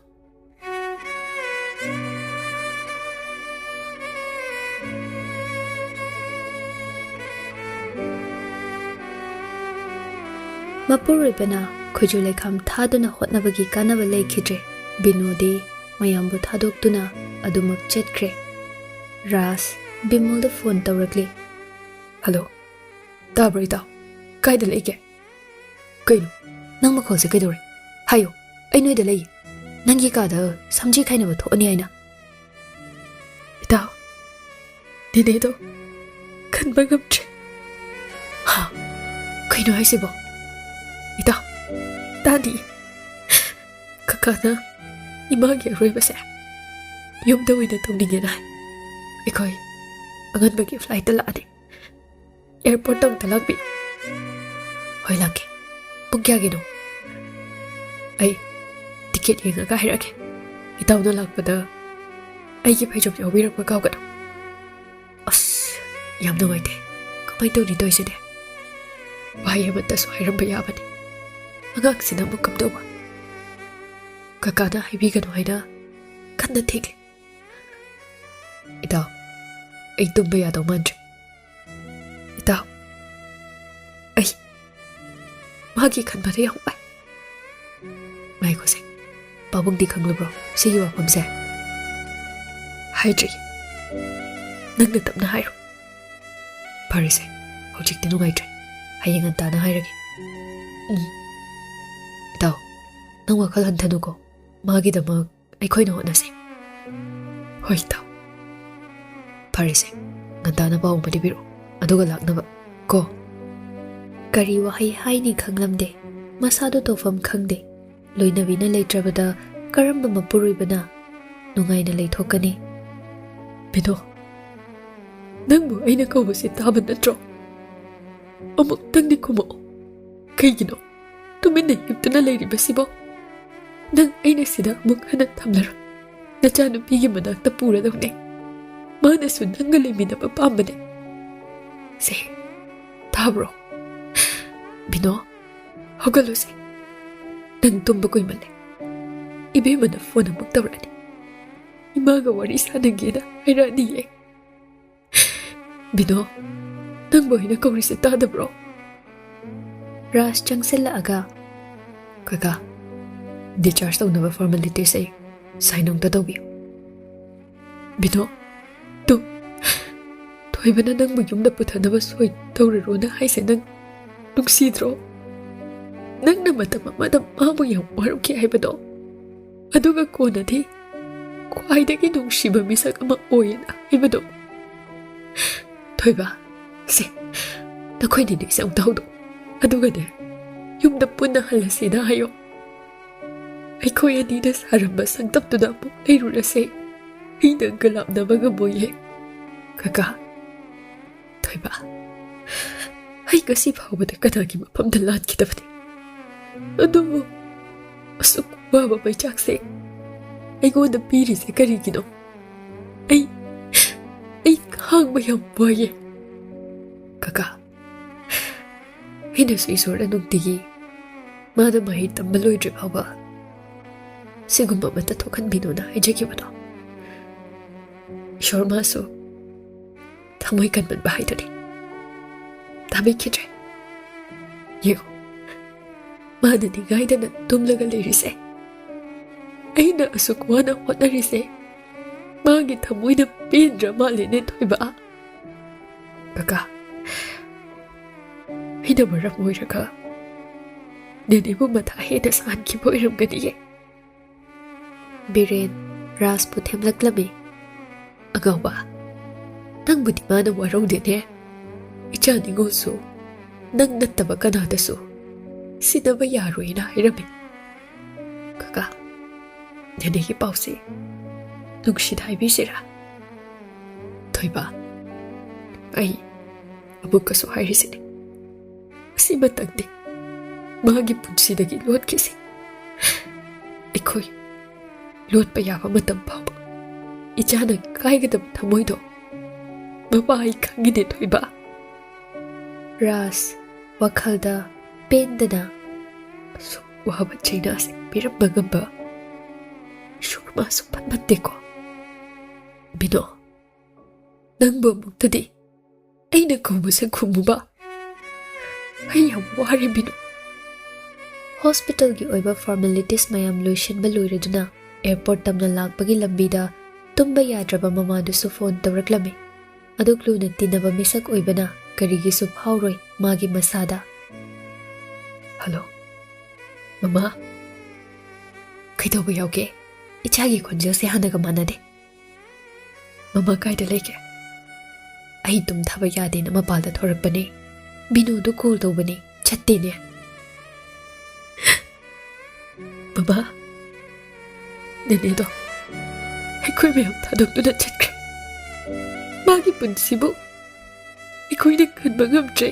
ꯃꯄꯨꯔꯣꯏꯕꯅ ꯈꯨꯖꯨ ꯂꯩꯈꯥꯝ ꯊꯥꯗꯨꯅ ꯍꯣꯠꯅꯕꯒꯤ ꯀꯥꯟꯅꯕ ꯂꯩꯈꯤꯗ꯭ꯔꯦ꯫ ꯕꯤꯅꯣꯗꯤ ꯃꯌꯥꯝꯕꯨ ꯊꯥꯗꯣꯛꯇꯨꯅ ꯑꯗꯨꯃꯛ ꯆꯠꯈ꯭ꯔꯦ꯫ ꯔꯥꯖ ꯕꯤꯃꯣꯜꯗ ꯐꯣꯟ ꯇꯧꯔꯛꯂꯤ꯫ "ꯍꯜꯂꯣ, ꯇꯥꯕ꯭ꯔꯣ ꯏꯇꯥꯎ? ꯀꯥꯏꯗ ꯂꯩꯒꯦ? ꯀꯩꯅꯣ, ꯅꯪ ꯃꯈꯣꯜꯁꯦ ꯀꯩꯗꯧꯔꯦ? ꯍꯥꯏꯌꯣ, ꯑꯩ ꯅꯣꯏꯗ ꯂꯩ꯫ ꯅꯪꯒꯤ ꯀꯥꯗ ꯁꯝꯖꯤ ꯈꯥꯏꯅꯕ ꯊꯣꯛꯑꯅꯤ ꯍꯥꯏꯅ꯫" "ꯏꯇꯥꯎ, ꯅꯦꯅꯦꯗꯣ ꯈꯟꯕ ꯉꯝꯗ꯭ꯔꯦ꯫" "ꯍꯥ? ꯀꯩꯅꯣ ꯍꯥꯏꯁꯤꯕꯣ? ꯏꯇꯥꯎ, ꯇꯥꯗꯤ꯫ ꯀꯀꯥꯅ ꯏꯃꯥꯒꯤ ꯑꯔꯣꯏꯕꯁꯦ ꯌꯨꯝꯗ ꯑꯣꯏꯅ ꯇꯧꯅꯤꯡꯉꯦꯅ ꯍꯥꯏ꯫ ꯑꯩꯈꯣꯏ ꯑꯉꯟꯕꯒꯤ ꯐ꯭ꯂꯥꯏꯠꯇ ꯂꯥꯛꯑꯅꯤ꯫ ꯑꯦꯌꯔꯄꯣꯔꯠꯇ ꯑꯃꯨꯛꯇ ꯂꯥꯛꯄꯤꯌꯨ꯫" "ꯍꯣꯏ, ꯂꯥꯛꯀꯦ꯫ ꯄꯨꯡ ꯀꯌꯥꯒꯤꯅꯣ?" "ꯑꯩ ꯇꯤꯀꯦꯠ ꯌꯦꯡꯉꯒ ꯍꯥꯏꯔꯛꯑꯒꯦ꯫ ꯏꯇꯥꯎꯅ ꯂꯥꯛꯄꯗ ꯑꯩꯒꯤ ꯐꯩꯖꯣꯝ ꯌꯥꯎꯕꯤꯔꯛꯄ ꯀꯥꯎꯒꯅꯨ꯫" ꯑꯁ, ꯌꯥꯝ ꯅꯨꯡꯉꯥꯏꯇꯦ꯫ ꯀꯃꯥꯏꯅ ꯇꯧꯅꯤ ꯇꯧꯔꯤꯁꯤꯗꯤ? ꯋꯥꯍꯩ ꯑꯃꯠꯇꯁꯨ ꯍꯥꯏꯔꯝꯕ ꯌꯥꯕꯅꯤ꯫ ꯑꯉꯥꯡꯁꯤꯅ ꯑꯃꯨꯛ ꯀꯝꯗꯧꯕ? ꯀꯀꯥꯅ ꯍꯥꯏꯕꯤꯒꯅꯨ ꯍꯥꯏꯅ ꯀꯟꯅ ꯊꯦꯡꯂꯤ꯫ ꯑꯩ ꯇꯨꯝꯕ ꯌꯥꯗꯧ ꯃꯥꯟꯗ꯭ꯔꯦ꯫ ꯏꯇꯥꯎ, ꯑꯩ ꯃꯥꯒꯤ ꯈꯟꯕꯗ ꯌꯥꯝ ꯋꯥꯏ꯫ ꯉꯥꯏꯈꯣꯁꯦ, ꯄꯥꯕꯨꯡꯗꯤ ꯈꯪꯂꯕ꯭ꯔꯣ ꯁꯤꯒꯤ ꯋꯥꯐꯝꯁꯦ? ꯍꯥꯏꯗ꯭ꯔꯤ꯫ ꯅꯪꯅ ꯇꯞꯅ ꯍꯥꯏꯔꯣ꯫ ꯐꯔꯦꯁꯦ, ꯍꯧꯖꯤꯛꯇꯤ ꯅꯨꯡꯉꯥꯏꯇ꯭ꯔꯦ꯫ ꯍꯌꯦꯡ ꯉꯟꯇꯥꯅ ꯍꯥꯏꯔꯒꯦ꯫ ꯎꯝ꯫ ꯏꯇꯥꯎ, ꯅꯪ ꯋꯥꯈꯜ ꯍꯟꯊꯅꯨꯀꯣ꯫ ꯃꯥꯒꯤꯗꯃꯛ ꯑꯩꯈꯣꯏꯅ ꯍꯣꯠꯅꯁꯦ꯫ ꯍꯣꯏ, ꯏꯇꯥꯎ꯫ ꯐꯔꯦꯁꯦ, ꯉꯟꯇꯥꯅ ꯄꯥꯎ ꯑꯃ ꯄꯤꯕꯤꯔꯛꯑꯣ, ꯑꯗꯨꯒ ꯂꯥꯛꯅꯕ ꯀꯣ꯫ ꯀꯔꯤ ꯋꯥꯍꯩ ꯍꯥꯏꯅꯤ ꯈꯪꯂꯝꯗꯦ꯫ ꯃꯁꯥꯗꯣ ꯇꯧꯐꯝ ꯈꯪꯗꯦ꯫ ꯂꯣꯏꯅꯕꯤꯅ ꯂꯩꯇ꯭ꯔꯕꯗ ꯀꯔꯝꯕ ꯃꯄꯨꯔꯣꯏꯕꯅ ꯅꯨꯡꯉꯥꯏꯅ ꯂꯩꯊꯣꯛꯀꯅꯤ? ꯕꯤꯅꯣ, ꯅꯪꯕꯨ ꯑꯩꯅ ꯀꯧꯕꯁꯤ ꯇꯥꯕ ꯅꯠꯇ꯭ꯔꯣ? ꯑꯃꯨꯛꯇꯪꯗꯤ ꯈꯨꯝꯃꯛꯑꯣ꯫ ꯀꯩꯒꯤꯅꯣ ꯇꯨꯃꯤꯟꯅ ꯍꯤꯞꯇꯨꯅ ꯂꯩꯔꯤꯕꯁꯤꯕꯣ? ꯅꯪ ꯑꯩꯅ ꯁꯤꯗ ꯑꯃꯨꯛ ꯍꯟꯅ ꯊꯝꯂꯔꯣꯏ꯫ ꯅꯆꯥꯅꯨꯄꯤꯒꯤ ꯃꯅꯥꯛꯇ ꯄꯨꯔꯗꯧꯅꯦ꯫ ꯃꯥꯅꯁꯨ ꯅꯪꯒ ꯂꯩꯃꯤꯟꯅꯕ ꯄꯥꯝꯕꯅꯦ꯫ ꯁꯦ, ꯇꯥꯕ꯭ꯔꯣ? ꯕꯤꯅꯣ, ꯍꯧꯒꯠꯂꯨꯁꯦ꯫ ꯅꯪ ꯇꯨꯝꯕ ꯀꯨꯏꯃꯜꯂꯦ꯫ ꯏꯕꯦꯝꯃꯅ ꯐꯣꯟ ꯑꯃꯨꯛ ꯇꯧꯔꯛꯑꯅꯤ꯫ ꯏꯃꯥꯒ ꯋꯥꯔꯤ ꯁꯥꯟꯅꯒꯦꯅ ꯍꯥꯏꯔꯛꯑꯅꯤꯌꯦ꯫ ꯕꯤꯅꯣ, ꯅꯪꯕꯨ ꯑꯩꯅ ꯀꯧꯔꯤꯁꯦ ꯇꯥꯗꯕ꯭ꯔꯣ? ꯔꯥꯖ ꯆꯪꯁꯤꯜꯂꯛꯑꯒ, "ꯀꯀꯥ, discharge ꯇꯧꯅꯕ formalities ꯑꯩ sign ꯑꯃꯨꯛꯇ ꯇꯧꯕꯤꯌꯨ꯫" ꯕꯤꯅꯣ, ꯇꯨ, ꯊꯣꯏꯕꯅ ꯅꯪꯕꯨ ꯌꯨꯝꯗ ꯄꯨꯊꯅꯕ ꯁꯣꯏ ꯇꯧꯔꯔꯣꯅ ꯍꯥꯏꯁꯦ ꯅꯪ ꯅꯨꯡꯁꯤꯗ꯭ꯔꯣ? ꯅꯪꯅ ꯃꯇꯝ ꯑꯃꯗ ꯃꯥꯕꯨ ꯌꯥꯝ ꯋꯥꯔꯛꯈꯤ ꯍꯥꯏꯕꯗꯣ, ꯑꯗꯨꯒ ꯀꯣꯟꯅꯗꯤ ꯈ꯭ꯋꯥꯏꯗꯒꯤ ꯅꯨꯡꯁꯤꯕ ꯃꯤꯁꯛ ꯑꯃ ꯑꯣꯏꯌꯦꯅ ꯍꯥꯏꯕꯗꯣ꯫ ꯊꯣꯏꯕ, ꯁꯦ, ꯅꯈꯣꯏꯅꯤꯗꯤ ꯏꯆꯧ ꯇꯧꯗꯣ꯫ ꯑꯗꯨꯒꯅꯦ, ꯌꯨꯝꯗ ꯄꯨꯟꯅ ꯍꯜꯂꯁꯤꯅ ꯍꯥꯏꯌꯣ꯫ ꯑꯩꯈꯣꯏ ꯑꯅꯤꯅ ꯁꯥꯔꯝꯕ ꯁꯪꯇꯞꯇꯨꯗ ꯑꯃꯨꯛ ꯂꯩꯔꯨꯔꯁꯦ꯫ ꯑꯩ ꯅꯪꯒ ꯂꯥꯞꯅꯕ ꯉꯝꯃꯣꯏꯌꯦ꯫ ꯀꯀꯥ, ꯊꯣꯏꯕ, ꯑꯩ ꯉꯁꯤ ꯐꯥꯎꯕꯗ ꯀꯅꯥꯒꯤ ꯃꯐꯝꯗ ꯂꯥꯟꯈꯤꯗꯕꯅꯤ꯫ ꯑꯗꯨꯕꯨ ꯑꯁꯨꯛ ꯋꯥꯕ ꯃꯩꯆꯥꯛꯁꯦ ꯑꯩꯉꯣꯟꯗ ꯄꯤꯔꯤꯁꯦ ꯀꯔꯤꯒꯤꯅꯣ? ꯑꯩ, ꯑꯩ ꯈꯥꯡꯕ ꯌꯥꯝ ꯋꯥꯏꯌꯦ꯫ ꯀꯀꯥ, ꯑꯩꯅꯁꯨ ꯏꯁꯣꯔꯗ ꯅꯨꯡꯇꯤꯒꯤ ꯃꯥꯗ ꯃꯍꯩ ꯇꯝꯕ ꯂꯣꯏꯗ꯭ꯔꯤ ꯐꯥꯎꯕ ꯁꯤꯒꯨꯝꯕ ꯑꯃꯠꯇ ꯊꯣꯛꯍꯟꯕꯤꯅꯣꯅ ꯍꯥꯏꯖꯈꯤꯕꯗꯣ, ꯏꯁꯣꯔ ꯃꯥꯁꯨ ꯊꯃꯣꯏ ꯀꯟꯃꯟꯕ ꯍꯥꯏꯗꯨꯅꯤ꯫ ꯇꯥꯕꯤꯈꯤꯗ꯭ꯔꯦ꯫ ꯌꯦꯡꯉꯨ, ꯃꯥꯅ ꯅꯤꯡꯉꯥꯏꯗꯅ ꯇꯨꯝꯂꯒ ꯂꯩꯔꯤꯁꯦ, ꯑꯩꯅ ꯑꯁꯨꯛ ꯋꯥꯅ ꯍꯣꯠꯅꯔꯤꯁꯦ, ꯃꯥꯒꯤ ꯊꯃꯣꯏꯅ ꯄꯦꯟꯗ꯭ꯔ ꯃꯥꯜꯂꯦꯅꯦ, ꯊꯣꯏꯕ꯫ ꯀꯀꯥ, ꯑꯩꯅ ꯃꯔꯝ ꯑꯣꯏꯔꯒ ꯅꯦꯅꯦꯕꯨ ꯃꯊꯥ ꯍꯦꯟꯅ ꯁꯥꯍꯟꯈꯤꯕ ꯑꯣꯏꯔꯝꯒꯅꯤꯌꯦ꯫ ꯕꯤꯔꯦꯟ ꯔꯥꯖꯄꯨ ꯊꯦꯝꯂꯛꯂꯝꯃꯤ꯫ "ꯑꯉꯥꯎꯕ, ꯅꯪꯕꯨꯗꯤ ꯃꯥꯅ ꯋꯥꯔꯧꯗꯦꯅꯦ꯫ ꯏꯆꯥ ꯅꯤꯉꯣꯜꯁꯨ ꯅꯪ ꯅꯠꯇꯕ ꯀꯅꯥꯗꯁꯨ ꯁꯤꯟꯅꯕ ꯌꯥꯔꯣꯏꯅ ꯍꯥꯏꯔꯝꯃꯤ꯫ ꯀꯀꯥ, ꯅꯦꯅꯦꯒꯤ ꯄꯥꯎꯁꯤ ꯅꯨꯡꯁꯤꯗ ꯍꯥꯏꯕꯤꯁꯤꯔꯥ? ꯊꯣꯏꯕ, ꯑꯩ ꯑꯃꯨꯛꯀꯁꯨ ꯍꯥꯏꯔꯤꯁꯤꯅꯤ, ꯑꯁꯤꯃꯇꯪꯗꯤ ꯃꯥꯒꯤ ꯄꯨꯟꯁꯤꯗꯒꯤ ꯂꯣꯠꯈꯤꯁꯤ꯫ ꯑꯩꯈꯣꯏ ꯂꯣꯠꯄ ꯌꯥꯕ ꯃꯇꯝ ꯐꯥꯎꯕ ꯏꯆꯥꯅ ꯀꯥꯏꯒꯗꯕ ꯊꯃꯣꯏꯗꯣ ꯃꯄꯥ ꯑꯩ ꯈꯪꯉꯤꯅꯦ, ꯊꯣꯏꯕ꯫" ꯔꯥꯖ ꯋꯥꯈꯜꯗ ꯄꯦꯟꯗꯅ ꯑꯁꯨꯛ ꯋꯥꯕ ꯆꯩꯅꯥꯁꯦ ꯄꯤꯔꯝꯕ ꯉꯝꯕ ꯏꯁꯣꯔ ꯃꯥꯁꯨ ꯐꯠꯃꯟꯗꯦꯀꯣ꯫ ꯕꯤꯅꯣ, ꯅꯪꯕꯨ ꯑꯃꯨꯛꯇꯗꯤ ꯑꯩꯅ ꯀꯧꯕꯁꯦ ꯈꯨꯝꯃꯨꯕ꯫ ꯑꯩ ꯌꯥꯝ ꯋꯥꯔꯦ ꯕꯤꯅꯨ꯫ ꯍꯣꯁꯄꯤꯇꯥꯜꯒꯤ ꯑꯣꯏꯕ ꯐꯣꯔꯃꯦꯂꯤꯇꯤꯁ ꯃꯌꯥꯝ ꯂꯣꯏꯁꯤꯟꯕ ꯂꯣꯏꯔꯗꯨꯅ ꯑꯦꯌꯔꯄꯣꯔꯠ ꯇꯝꯅ ꯂꯥꯛꯄꯒꯤ ꯂꯝꯕꯤꯗ ꯇꯨꯝꯕ ꯌꯥꯗ꯭ꯔꯕ ꯃꯃꯥꯗꯨꯁꯨ ꯐꯣꯟ ꯇꯧꯔꯛꯂꯝꯃꯤ꯫ ꯑꯗꯨꯛ ꯂꯨꯅ ꯇꯤꯟꯅꯕ ꯃꯤꯁꯛ ꯑꯣꯏꯕꯅ ꯀꯔꯤꯒꯤꯁꯨ ꯐꯥꯎꯔꯣꯏ ꯃꯥꯒꯤ ꯃꯁꯥꯗ꯫ "ꯍꯜꯂꯣ, ꯃꯃꯥ꯫ ꯀꯩꯗꯧꯕ ꯌꯥꯎꯒꯦ? ꯏꯆꯥꯒꯤ ꯈꯣꯟꯖꯦꯜꯁꯦ ꯍꯥꯟꯅꯒ ꯃꯥꯟꯅꯗꯦ꯫ ꯃꯃꯥ ꯀꯥꯏꯗ ꯂꯩꯒꯦ? ꯑꯩ ꯇꯨꯝꯊꯕ ꯌꯥꯗꯦꯅ ꯃꯄꯥꯜꯗ ꯊꯣꯔꯛꯄꯅꯦ꯫ ꯕꯤꯅꯨꯗꯨ ꯀꯣꯜ ꯇꯧꯕꯅꯦ, ꯆꯠꯇꯦꯅꯦ꯫" "ꯃꯃꯥ, ꯅꯦꯅꯦꯗꯣ ꯑꯩꯈꯣꯏ ꯃꯌꯥꯝ ꯊꯥꯗꯣꯛꯇꯨꯅ ꯆꯠꯈ꯭ꯔꯦ꯫ ꯃꯥꯒꯤ ꯄꯨꯟꯁꯤꯕꯨ ꯑꯩꯈꯣꯏꯅ ꯀꯟꯕ ꯉꯝꯗ꯭ꯔꯦ꯫"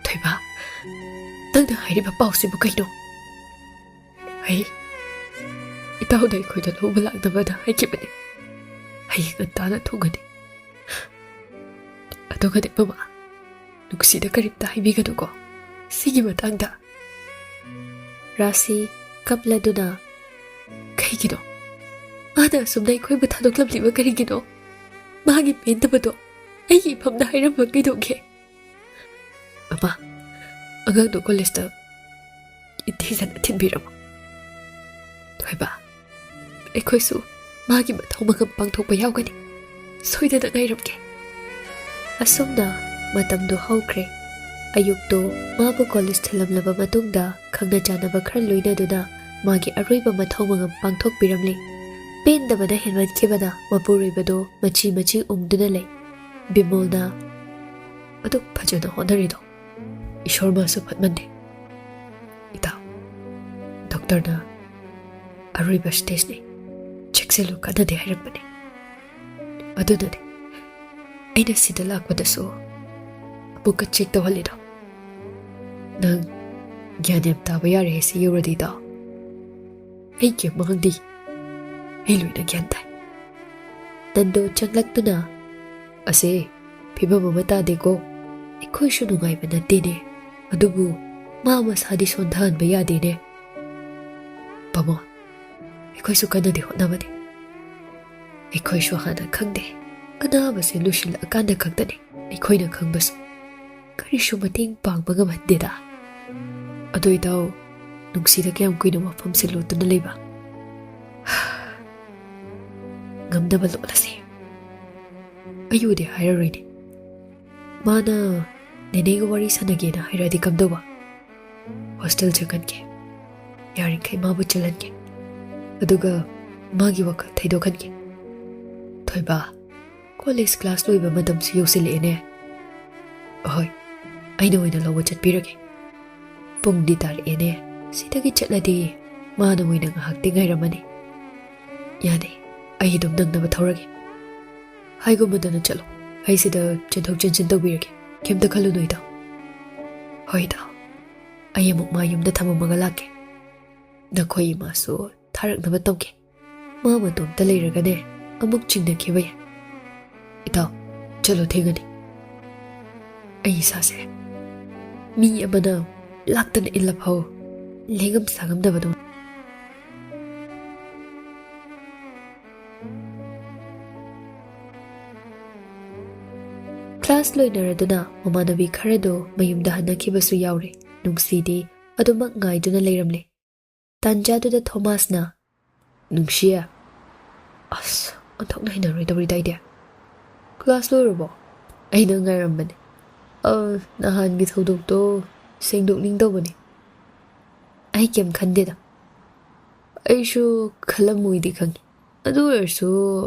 "ꯊꯣꯏꯕ, ꯅꯪꯅ ꯍꯥꯏꯔꯤꯕ ꯄꯥꯎꯁꯤꯕꯨ ꯀꯩꯅꯣ?" "ꯑꯩ ꯏꯇꯥꯎꯗ ꯑꯩꯈꯣꯏꯗ ꯂꯧꯕ ꯂꯥꯛꯅꯕꯗ ꯍꯥꯏꯈꯤꯕꯅꯤ꯫ ꯍꯌꯦꯡ ꯉꯟꯇꯥꯅ ꯊꯨꯡꯒꯅꯤ꯫ ꯑꯗꯨꯒꯅꯦ ꯃꯃꯥ, ꯅꯨꯡꯁꯤꯗ ꯀꯔꯤꯝꯇ ꯍꯥꯏꯕꯤꯒꯅꯨꯀꯣ ꯁꯤꯒꯤ ꯃꯇꯥꯡꯗ꯫" ꯔꯥꯁꯤ ꯀꯞꯂꯗꯨꯅ, "ꯀꯩꯒꯤꯅꯣ? ꯃꯥꯅ ꯑꯁꯨꯝꯅ ꯑꯩꯈꯣꯏꯕꯨ ꯊꯥꯗꯣꯛꯂꯝꯂꯤꯕ ꯀꯔꯤꯒꯤꯅꯣ? ꯃꯥꯒꯤ ꯄꯦꯟꯗꯕꯗꯣ ꯑꯩꯒꯤ ꯏꯐꯝꯗ ꯍꯥꯏꯔꯝꯕ ꯀꯩꯗꯧꯒꯦ? ꯃꯃꯥ, ꯑꯉꯥꯡꯗꯣ ꯀꯣꯂꯦꯖꯇ ꯏꯊꯤꯖꯅ ꯊꯤꯟꯕꯤꯔꯝꯃꯣ꯫ ꯊꯣꯏꯕ, ꯑꯩꯈꯣꯏꯁꯨ ꯃꯥꯒꯤ ꯃꯊꯧ ꯃꯉꯝ ꯄꯥꯡꯊꯣꯛꯄ ꯌꯥꯎꯒꯅꯤ꯫ ꯁꯣꯏꯗꯅ ꯉꯥꯏꯔꯝꯒꯦ꯫ ꯑꯁꯨꯝꯅ ꯃꯇꯝꯗꯨ ꯍꯧꯈ꯭ꯔꯦ꯫ ꯑꯌꯨꯛꯇꯣ ꯃꯥꯕꯨ ꯀꯣꯂꯦꯖ ꯊꯤꯜꯂꯝꯂꯕ ꯃꯇꯨꯡꯗ, ꯈꯪꯅ ꯆꯥꯟꯅꯕ ꯈꯔ ꯂꯣꯏꯅꯗꯨꯅ ꯃꯥꯒꯤ ꯑꯔꯣꯏꯕ ꯃꯊꯧ ꯃꯉꯝ ꯄꯥꯡꯊꯣꯛꯄꯤꯔꯝꯂꯤ꯫ ꯄꯦꯟꯗꯕꯅ ꯍꯦꯟꯃꯟꯈꯤꯕꯅ ꯃꯄꯨꯔꯣꯏꯕꯗꯣ ꯃꯆꯤ ꯃꯆꯤ ꯎꯪꯗꯨꯅ ꯂꯩ꯫ ꯕꯤꯃꯣꯜꯅ, "ꯑꯗꯨꯛ ꯐꯖꯅ ꯍꯣꯠꯅꯔꯤꯗꯣ ꯏꯁꯣꯔ ꯃꯥꯁꯨ ꯐꯠꯃꯟꯗꯦ꯫ ꯏꯇꯥꯎ, ꯗꯣꯛꯇꯔꯅ ꯑꯔꯣꯏꯕ ꯁ꯭ꯇꯦꯖꯅꯤ, ꯆꯦꯛꯁꯤꯜꯂꯨ ꯀꯟꯅꯗꯤ ꯍꯥꯏꯔꯛꯄꯅꯤ꯫ ꯑꯗꯨꯅꯅꯦ ꯑꯩꯅ ꯁꯤꯗ ꯂꯥꯛꯄꯗꯁꯨ ꯑꯃꯨꯛꯀ ꯆꯦꯛ ꯇꯧꯍꯜꯂꯤꯗꯣ꯫ ꯅꯪ ꯒ꯭ꯌꯥꯟ ꯌꯥꯝ ꯇꯥꯕ ꯌꯥꯔꯦ ꯁꯤ ꯌꯧꯔꯗꯤ, ꯏꯇꯥꯎ꯫ ꯑꯩꯒꯤ ꯑꯃꯥꯡꯗꯤ ꯑꯩ ꯂꯣꯏꯅ ꯒ꯭ꯌꯥꯟ ꯇꯥꯏ꯫" ꯅꯟꯗꯣ ꯆꯪꯂꯛꯇꯨꯅ, "ꯑꯁꯦ, ꯐꯤꯕꯝ ꯑꯃ ꯇꯥꯗꯦꯀꯣ꯫ ꯑꯩꯈꯣꯏꯁꯨ ꯅꯨꯡꯉꯥꯏꯕ ꯅꯠꯇꯦꯅꯦ꯫ ꯑꯗꯨꯕꯨ ꯃꯥ ꯃꯁꯥꯗꯤ ꯁꯣꯟꯊꯍꯟꯕ ꯌꯥꯗꯦꯅꯦ꯫ ꯄꯥꯃꯣ, ꯑꯩꯈꯣꯏꯁꯨ ꯀꯟꯅꯗꯤ ꯍꯣꯠꯅꯕꯅꯤ꯫ ꯑꯩꯈꯣꯏꯁꯨ ꯍꯥꯟꯅ ꯈꯪꯗꯦ꯫ ꯑꯅꯥꯕꯁꯦ ꯂꯨꯁꯤꯜꯂꯛꯑꯀꯥꯟꯗ ꯈꯛꯇꯅꯤ ꯑꯩꯈꯣꯏꯅ ꯈꯪꯕꯁꯨ꯫ ꯀꯔꯤꯁꯨ ꯃꯇꯦꯡ ꯄꯥꯡꯕ ꯉꯝꯍꯟꯗꯦꯗ꯫ ꯑꯗꯣ ꯏꯇꯥꯎ, ꯅꯨꯡꯁꯤꯗ ꯀꯌꯥꯝ ꯀꯨꯏꯅ ꯋꯥꯐꯝꯁꯦ ꯂꯣꯠꯇꯨꯅ ꯂꯩꯕ? ꯉꯝꯅꯕ ꯂꯣꯠꯂꯁꯤ꯫ ꯑꯩꯕꯨꯗꯤ ꯍꯥꯏꯔꯔꯣꯏꯅꯦ꯫ ꯃꯥꯅ ꯅꯦꯅꯦꯒ ꯋꯥꯔꯤ ꯁꯥꯟꯅꯒꯦꯅ ꯍꯥꯏꯔꯛꯑꯗꯤ ꯀꯝꯗꯧꯕ? ꯍꯣꯁꯇꯦꯜ ꯆꯪꯍꯟꯒꯦ꯫ ꯌꯥꯔꯤꯈꯩ ꯃꯥꯕꯨ ꯆꯜꯍꯟꯒꯦ꯫ ꯑꯗꯨꯒ ꯃꯥꯒꯤ ꯋꯥꯈꯜ ꯊꯩꯗꯣꯛꯍꯟꯒꯦ꯫ ꯊꯣꯏꯕ, ꯀꯣꯂꯦꯖ ꯀ꯭ꯂꯥꯁ ꯂꯣꯏꯕ ꯃꯇꯝꯁꯨ ꯌꯧꯁꯤꯜꯂꯛꯑꯦꯅꯦ꯫ ꯑꯍꯣꯏ, ꯑꯩꯅ ꯑꯣꯏꯅ ꯂꯧꯕ ꯆꯠꯄꯤꯔꯒꯦ꯫ ꯄꯨꯡꯗꯤ ꯇꯥꯔꯛꯑꯦꯅꯦ꯫ ꯁꯤꯗꯒꯤ ꯆꯠꯂꯗꯤ ꯃꯥꯅ ꯑꯣꯏꯅ ꯉꯥꯏꯍꯥꯛꯇꯤ ꯉꯥꯏꯔꯝꯃꯅꯤ꯫ ꯌꯥꯅꯤ, ꯑꯩ ꯑꯗꯨꯝ ꯅꯪꯅꯕ ꯊꯧꯔꯒꯦ꯫ ꯍꯥꯏꯒꯨꯝꯕꯗꯅ ꯆꯠꯂꯣ꯫ ꯑꯩ ꯁꯤꯗ ꯆꯦꯟꯊꯣꯛ ꯆꯦꯟꯁꯤꯟ ꯇꯧꯕꯤꯔꯒꯦ꯫ ꯀꯩꯝꯇ ꯈꯜꯂꯨꯅꯨ, ꯏꯇꯥꯎ꯫ ꯍꯣꯏ, ꯏꯇꯥꯎ꯫ ꯑꯩ ꯑꯃꯨꯛ ꯃꯥ ꯌꯨꯝꯗ ꯊꯝꯃꯝꯃꯒ ꯂꯥꯛꯀꯦ꯫ ꯅꯈꯣꯏ ꯏꯃꯥꯁꯨ ꯊꯥꯔꯛꯅꯕ ꯇꯧꯒꯦ꯫ ꯃꯥ ꯃꯇꯣꯝꯇ ꯂꯩꯔꯒꯅꯦ, ꯑꯃꯨꯛ ꯆꯤꯡꯅꯈꯤꯕ ꯌꯥꯏ꯫ ꯏꯇꯥꯎ, ꯆꯠꯂꯣ, ꯊꯦꯡꯉꯅꯤ꯫ ꯑꯩ ꯏꯁꯥꯁꯦ ꯃꯤ ꯑꯃꯅ ꯂꯥꯛꯇꯅ ꯏꯜꯂ ꯐꯥꯎ ꯂꯦꯡꯉꯝ ꯁꯥꯉꯝꯗꯕꯗꯧꯅ꯫ ꯀ꯭ꯂꯥꯁ ꯂꯣꯏꯅꯔꯗꯨꯅ ꯃꯃꯥꯟꯅꯕꯤ ꯈꯔꯗꯣ ꯃꯌꯨꯝꯗ ꯍꯟꯅꯈꯤꯕꯁꯨ ꯌꯥꯎꯔꯦ꯫ ꯅꯨꯡꯁꯤꯗꯤ ꯑꯗꯨꯃꯛ ꯉꯥꯏꯗꯨꯅ ꯂꯩꯔꯝꯂꯦ꯫ ꯇꯥꯟꯖꯥꯗꯨꯗ ꯊꯣꯃꯥꯁꯅ, "ꯅꯨꯡꯁꯤꯌꯦ, ꯑꯁ, ꯑꯣꯟꯊꯣꯛꯅ ꯍꯩꯅꯔꯣꯏꯗꯧꯔꯤꯗꯥꯏꯗꯤ꯫ ꯀ꯭ꯂꯥꯁ ꯂꯣꯏꯔꯕꯣ? ꯑꯩ ꯅꯪ ꯉꯥꯏꯔꯝꯕꯅꯦ꯫ ꯑ, ꯅꯍꯥꯟꯒꯤ ꯊꯧꯗꯣꯛꯇꯣ ꯁꯦꯡꯗꯣꯛꯅꯤꯡꯗꯧꯕꯅꯦ꯫" ꯑꯩ ꯀꯩꯝ ꯈꯟꯗꯦꯗ꯫ ꯑꯩꯁꯨ ꯈꯜꯂꯝꯃꯣꯏꯗꯤ ꯈꯪꯉꯤ, ꯑꯗꯨ ꯑꯣꯏꯔꯁꯨ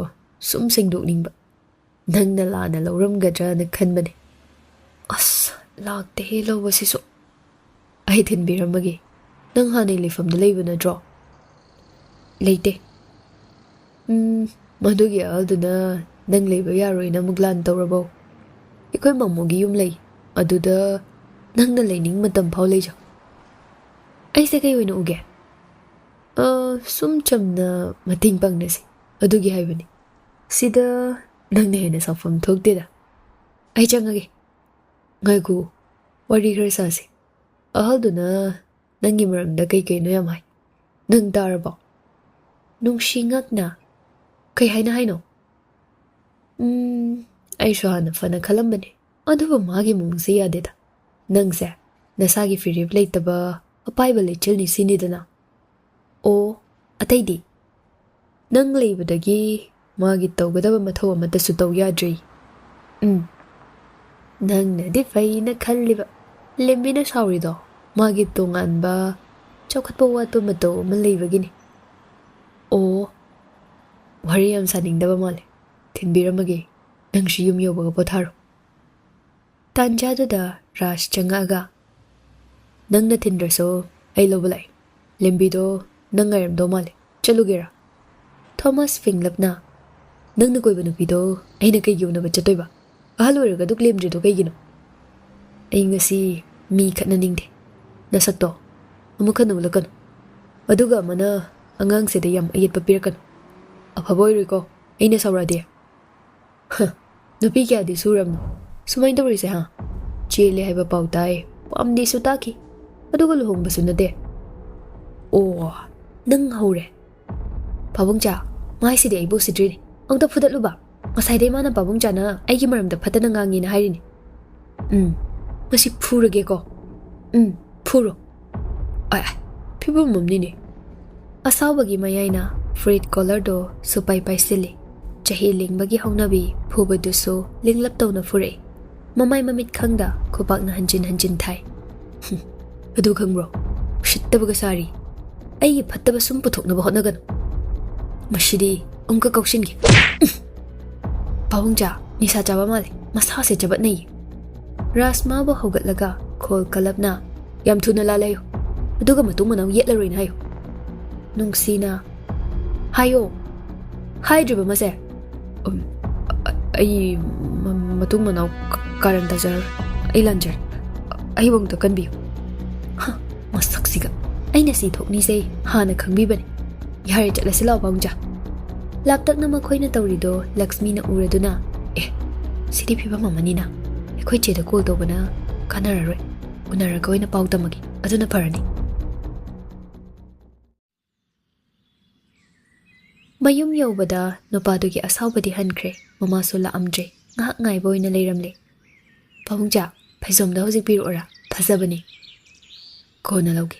ꯁꯨꯝ ꯁꯦꯡꯗꯣꯛꯅꯤꯡꯕ꯫ ꯅꯪꯅ ꯂꯥꯟꯅ ꯂꯧꯔꯝꯒꯗ꯭ꯔꯅ ꯈꯟꯕꯅꯦ꯫ ꯑꯁ, ꯂꯥꯛꯇꯦꯍꯦ ꯂꯧꯕꯁꯤꯁꯨ꯫ ꯑꯩ ꯊꯤꯟꯕꯤꯔꯝꯃꯒꯦ꯫ ꯅꯪ ꯍꯥꯟꯅꯩ ꯂꯩꯐꯝꯗ ꯂꯩꯕ ꯅꯠꯇ꯭ꯔꯣ? ꯂꯩꯇꯦ꯫ ꯎꯝ, ꯃꯗꯨꯒꯤ ꯑꯍꯜꯗꯨꯅ ꯅꯪ ꯂꯩꯕ ꯌꯥꯔꯣꯏꯅ ꯑꯃꯨꯛ ꯂꯥꯟ ꯇꯧꯔꯕꯣ? ꯑꯩꯈꯣꯏ ꯃꯃꯣꯒꯤ ꯌꯨꯝ ꯂꯩ, ꯑꯗꯨꯗ ꯅꯪꯅ ꯂꯩꯅꯤꯡ ꯃꯇꯝ ꯐꯥꯎ ꯂꯩꯖꯧ꯫ ꯑꯩꯁꯦ ꯀꯩ ꯑꯣꯏꯅ ꯎꯒꯦ? ꯑ, ꯁꯨꯝ ꯆꯝꯅ ꯃꯇꯦꯡ ꯄꯥꯡꯅꯁꯤ, ꯑꯗꯨꯒꯤ ꯍꯥꯏꯕꯅꯤ꯫ ꯁꯤꯗ ꯅꯪꯅ ꯍꯦꯟꯅ ꯁꯥꯎꯐꯝ ꯊꯣꯛꯇꯦꯗ꯫ ꯑꯩ ꯆꯪꯉꯒꯦ꯫ ꯉꯥꯏꯈꯣ, ꯋꯥꯔꯤ ꯈꯔ ꯁꯥꯁꯤ꯫ ꯑꯍꯜꯗꯨꯅ ꯅꯪꯒꯤ ꯃꯔꯝꯗ ꯀꯩ ꯀꯩꯅꯣ ꯌꯥꯝ ꯍꯥꯏ꯫ ꯅꯪ ꯇꯥꯔꯕꯣ? ꯅꯨꯡꯁꯤ ꯉꯛꯅ꯫ ꯀꯩ ꯍꯥꯏꯅ ꯍꯥꯏꯅꯣ? ꯎꯝ, ꯑꯩꯁꯨ ꯍꯥꯟꯅ ꯐꯅ ꯈꯜꯂꯝꯕꯅꯦ, ꯑꯗꯨꯕꯨ ꯃꯥꯒꯤ ꯃꯑꯣꯡꯁꯦ ꯌꯥꯗꯦꯗ꯫ ꯅꯪꯁꯦ ꯅꯁꯥꯒꯤ ꯐꯤꯔꯦꯞ ꯂꯩꯇꯕ ꯑꯄꯥꯏꯕ ꯂꯩꯆꯤꯜꯅꯤ ꯁꯤꯅꯤꯗꯅ꯫ ꯑꯣ, ꯑꯇꯩꯗꯤ? ꯅꯪ ꯂꯩꯕꯗꯒꯤ ꯃꯥꯒꯤ ꯇꯧꯒꯗꯕ ꯃꯊꯧ ꯑꯃꯠꯇꯁꯨ ꯇꯧ ꯌꯥꯗ꯭ꯔꯤ꯫ ꯎꯝ, ꯅꯪꯅꯗꯤ ꯐꯩꯅ ꯈꯜꯂꯤꯕ꯫ ꯂꯦꯝꯕꯤꯅ ꯁꯥꯎꯔꯤꯗꯣ ꯃꯥꯒꯤ ꯇꯣꯉꯥꯟꯕ ꯆꯥꯎꯈꯠꯄ ꯋꯥꯠꯄ ꯃꯇꯧ ꯑꯃ ꯂꯩꯕꯒꯤꯅꯤ꯫ ꯑꯣ, ꯋꯥꯔꯤ ꯌꯥꯝ ꯁꯥꯅꯤꯡꯗꯕ ꯃꯥꯜꯂꯦ꯫ ꯊꯤꯟꯕꯤꯔꯝꯃꯒꯦ꯫ ꯅꯪꯁꯨ ꯌꯨꯝ ꯌꯧꯕꯒ ꯄꯣꯊꯥꯔꯣ꯫ ꯇꯥꯟꯖꯥꯗꯨꯗ ꯔꯥꯖ ꯆꯪꯉꯛꯑꯒ, "ꯅꯪꯅ ꯊꯤꯟꯗ꯭ꯔꯁꯨ ꯑꯩ ꯂꯧꯕ ꯂꯥꯛꯑꯦ꯫ ꯂꯦꯝꯕꯤꯗꯣ ꯅꯪ ꯉꯥꯏꯔꯝꯗꯧ ꯃꯥꯜꯂꯦ꯫ ꯆꯠꯂꯨꯒꯦꯔꯥ?" ꯊꯣꯃꯥꯁ ꯐꯤꯡꯂꯞꯅ, "ꯅꯪꯅ ꯀꯣꯏꯕ ꯅꯨꯄꯤꯗꯣ ꯑꯩꯅ ꯀꯩꯒꯤ ꯎꯅꯕ ꯆꯠꯇꯣꯏꯕ? ꯑꯍꯜ ꯑꯣꯏꯔꯒ ꯑꯗꯨꯛ ꯂꯦꯝꯗ꯭ꯔꯤꯗꯣ ꯀꯩꯒꯤꯅꯣ?" "ꯑꯩ ꯉꯁꯤ ꯃꯤ ꯈꯠꯅꯅꯤꯡꯗꯦ꯫ ꯅꯁꯛꯇꯣ ꯑꯃꯨꯛ ꯍꯟꯅ ꯎꯠꯂꯛꯀꯅꯨ꯫ ꯑꯗꯨꯒ ꯑꯃꯅ ꯑꯉꯥꯡꯁꯤꯗ ꯌꯥꯝ ꯑꯌꯦꯠꯄ ꯄꯤꯔꯛꯀꯅꯨ꯫ ꯑꯐꯕ ꯑꯣꯏꯔꯣꯏꯀꯣ ꯑꯩꯅ ꯁꯥꯎꯔꯛꯑꯗꯤ꯫" "ꯍ, ꯅꯨꯄꯤ ꯀꯌꯥꯗꯤ ꯁꯨꯔꯕꯅꯣ ꯁꯨꯃꯥꯏꯅ ꯇꯧꯔꯤꯁꯦ, ꯍꯥ? ꯆꯦꯜꯂꯦ ꯍꯥꯏꯕ ꯄꯥꯎ ꯇꯥꯏ, ꯄꯥꯝꯗꯦꯁꯨ ꯇꯥꯈꯤ, ꯑꯗꯨꯒ ꯂꯨꯍꯣꯡꯕꯁꯨ ꯅꯠꯇꯦ꯫ ꯑꯣ, ꯅꯪ ꯍꯧꯔꯦ꯫ ꯄꯥꯕꯨꯡꯆꯥ, ꯃꯥꯏꯁꯤꯗꯤ ꯑꯩꯕꯨ ꯎꯁꯤꯠꯇ꯭ꯔꯤꯅꯦ꯫ ꯑꯝꯇ ꯐꯨꯗꯠꯂꯨꯕ?" ꯉꯁꯥꯏꯗꯩ ꯃꯥꯅ ꯄꯥꯕꯨꯡ ꯆꯥꯅ ꯑꯩꯒꯤ ꯃꯔꯝꯗ ꯐꯠꯇꯅ ꯉꯥꯡꯉꯦꯅ ꯍꯥꯏꯔꯤꯅꯤ꯫ ꯎꯝ, ꯃꯁꯤ ꯐꯨꯔꯒꯦꯀꯣ꯫ ꯎꯝ, ꯐꯨꯔꯣ꯫ ꯑꯥꯏ, ꯑꯥꯏ, ꯐꯤꯕꯝ ꯑꯃꯅꯤꯅꯦ꯫ ꯑꯁꯥꯎꯕꯒꯤ ꯃꯌꯥꯏꯅ ꯐꯨꯔꯤꯠ ꯀꯣꯂꯔꯗꯣ ꯁꯨꯄꯥꯏ ꯄꯥꯏꯁꯤꯜꯂꯤ꯫ ꯆꯍꯤ ꯂꯤꯡꯕꯒꯤ ꯍꯧꯅꯕꯤ ꯐꯨꯕꯗꯨꯁꯨ ꯂꯤꯡꯂꯞ ꯇꯧꯅ ꯐꯨꯔꯛꯏ꯫ ꯃꯃꯥꯏ ꯃꯃꯤꯠ ꯈꯪꯗ ꯈꯨꯄꯥꯛꯅ ꯍꯟꯖꯤꯟ ꯍꯟꯖꯤꯟ ꯊꯥꯏ꯫ "ꯍꯨꯝ, ꯑꯗꯨ ꯈꯪꯕ꯭ꯔꯣ? ꯎꯁꯤꯠꯇꯕꯒ ꯁꯥꯔꯤ꯫ ꯑꯩꯒꯤ ꯐꯠꯇꯕ ꯁꯨꯝ ꯄꯨꯊꯣꯛꯅꯕ ꯍꯣꯠꯅꯒꯅꯨ꯫ ꯃꯁꯤꯗꯤ ꯑꯃꯨꯛꯀ ꯀꯥꯎꯁꯤꯟꯒꯦ꯫ ꯎꯝ꯫ ꯄꯥꯕꯨꯡꯆꯥ, ꯅꯤꯁꯥ ꯆꯥꯕ ꯃꯥꯜꯂꯦ꯫ ꯃꯁꯥꯁꯦ ꯆꯕꯠꯅꯩꯌꯦ꯫" ꯔꯥꯖ ꯃꯥꯕꯨ ꯍꯧꯒꯠꯂꯒ ꯈꯣꯜ ꯀꯂꯞꯅ, "ꯌꯥꯝ ꯊꯨꯅ ꯂꯥꯜꯂꯦ ꯍꯥꯏꯌꯨ꯫ ꯑꯗꯨꯒ ꯃꯇꯨꯡ ꯃꯅꯥꯎ ꯌꯦꯠꯂꯔꯣꯏꯅ ꯍꯥꯏꯌꯨ꯫" ꯅꯨꯡꯁꯤꯅ, "ꯍꯥꯏꯌꯣ꯫ ꯍꯥꯏꯗ꯭ꯔꯤꯕ ꯃꯁꯦ?" "ꯎꯝ, ꯑ-, ꯑꯩ ꯃ-, ꯃꯇꯨꯡ ꯃꯅꯥꯎ ꯀ-, ꯀꯥꯔꯟ ꯇꯥꯖꯔꯔꯣꯏ꯫ ꯑꯩ ꯂꯥꯟꯖꯔꯦ꯫ ꯑꯩꯕꯨ ꯑꯃꯨꯛꯇ ꯀꯟꯕꯤꯌꯨ꯫" ꯍ, ꯃꯁꯛꯁꯤꯒ꯫ ꯑꯩꯅ ꯁꯤ ꯊꯣꯛꯅꯤꯁꯦ ꯍꯥꯟꯅ ꯈꯪꯕꯤꯕꯅꯤ꯫ "ꯌꯥꯔꯦ, ꯆꯠꯂꯁꯤ ꯂꯥꯛꯑꯣ, ꯄꯥꯕꯨꯡꯆꯥ꯫" ꯂꯥꯞꯇꯛꯅ ꯃꯈꯣꯏꯅ ꯇꯧꯔꯤꯗꯣ ꯂꯛꯁꯃꯤꯅ ꯎꯔꯗꯨꯅ, "ꯑꯦ, ꯁꯤꯗꯤ ꯐꯤꯕꯝ ꯑꯃꯅꯤꯅ꯫ ꯑꯩꯈꯣꯏ ꯆꯦꯗ ꯀꯣꯜ ꯇꯧꯕꯅ ꯀꯥꯟꯅꯔꯔꯣꯏ꯫ ꯎꯅꯔꯒ ꯑꯣꯏꯅ ꯄꯥꯎ ꯇꯝꯃꯒꯦ꯫ ꯑꯗꯨꯅ ꯐꯔꯅꯤ꯫" ꯃꯌꯨꯝ ꯌꯧꯕꯗ ꯅꯨꯄꯥꯗꯨꯒꯤ ꯑꯁꯥꯎꯕꯗꯤ ꯍꯟꯈ꯭ꯔꯦ꯫ ꯃꯃꯥꯁꯨ ꯂꯥꯛꯑꯝꯗ꯭ꯔꯦ꯫ ꯉꯥꯏꯍꯥꯛ ꯉꯥꯏꯕ ꯑꯣꯏꯅ ꯂꯩꯔꯝꯂꯦ꯫ "ꯄꯥꯕꯨꯡꯆꯥ, ꯐꯩꯖꯣꯝꯗꯣ ꯍꯧꯖꯤꯛ ꯄꯤꯔꯛꯎꯔꯥ? ꯐꯖꯕꯅꯦ꯫" "ꯀꯣꯟꯅ ꯂꯧꯒꯦ꯫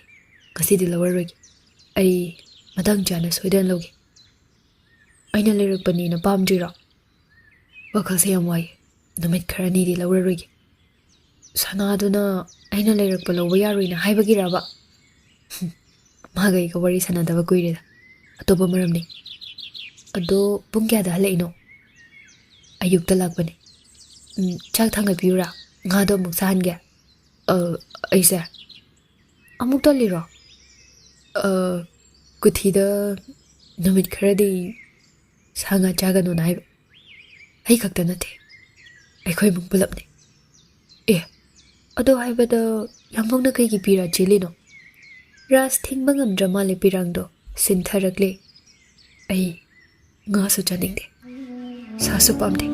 ꯉꯁꯤꯗꯤ ꯂꯧꯔꯔꯣꯏꯒꯦ꯫ ꯑꯩ ꯃꯇꯥꯡ ꯆꯥꯅ ꯁꯣꯏꯗꯅ ꯂꯧꯒꯦ꯫" "ꯑꯩꯅ ꯂꯩꯔꯛꯄꯅꯦꯅ ꯄꯥꯝꯗ꯭ꯔꯤꯔꯣ?" "ꯋꯥꯈꯜꯁꯦ ꯌꯥꯝ ꯋꯥꯏ꯫ ꯅꯨꯃꯤꯠ ꯈꯔꯅꯤꯗꯤ ꯂꯧꯔꯔꯣꯏꯒꯦ꯫" "ꯁꯅꯥꯗꯨꯅ ꯑꯩꯅ ꯂꯩꯔꯛꯄ ꯂꯧꯕ ꯌꯥꯔꯣꯏꯅ ꯍꯥꯏꯕꯒꯤꯔꯕ?" "ꯍꯨꯝ, ꯃꯥꯒ ꯑꯩꯒ ꯋꯥꯔꯤ ꯁꯥꯟꯅꯗꯕ ꯀꯨꯏꯔꯦꯗ꯫ ꯑꯇꯣꯞꯄ ꯃꯔꯝꯅꯤ꯫" "ꯑꯗꯣ ꯄꯨꯡ ꯀꯌꯥꯗ ꯍꯜꯂꯛꯏꯅꯣ?" "ꯑꯌꯨꯛꯇ ꯂꯥꯛꯄꯅꯦ꯫" "ꯎꯝ, ꯆꯥꯛ ꯊꯥꯡꯒꯠꯄꯤꯌꯨꯔꯥ? ꯉꯥꯗꯣ ꯑꯃꯨꯛ ꯁꯥꯍꯟꯒꯦ꯫" "ꯑ, ꯑꯩꯁꯦ ꯑꯃꯨꯛ ꯇꯜꯂꯤꯔꯣ?" "ꯑ, ꯀꯨꯊꯤꯗ ꯅꯨꯃꯤꯠ ꯈꯔꯗꯤ ꯁꯥ ꯉꯥ ꯆꯥꯒꯅꯨꯅ ꯍꯥꯏꯕ꯫ ꯑꯩ ꯈꯛꯇ ꯅꯠꯇꯦ, ꯑꯩꯈꯣꯏ ꯏꯃꯨꯡ ꯄꯨꯂꯞꯅꯤ꯫" "ꯑꯦ, ꯑꯗꯣ ꯍꯥꯏꯕꯗ ꯌꯥꯝꯕꯧꯅ ꯀꯩꯒꯤ ꯄꯤꯔꯥ ꯆꯦꯜꯂꯤꯅꯣ?" ꯔꯥꯖ ꯊꯤꯡꯕ ꯉꯝꯗ꯭ꯔ ꯃꯥꯜꯂꯦ ꯄꯤꯔꯥꯡꯗꯣ꯫ ꯁꯤꯟꯊꯔꯛꯂꯦ꯫ "ꯑꯩ ꯉꯥꯁꯨ ꯆꯥꯅꯤꯡꯗꯦ, ꯁꯥꯁꯨ ꯄꯥꯝꯗꯦ꯫"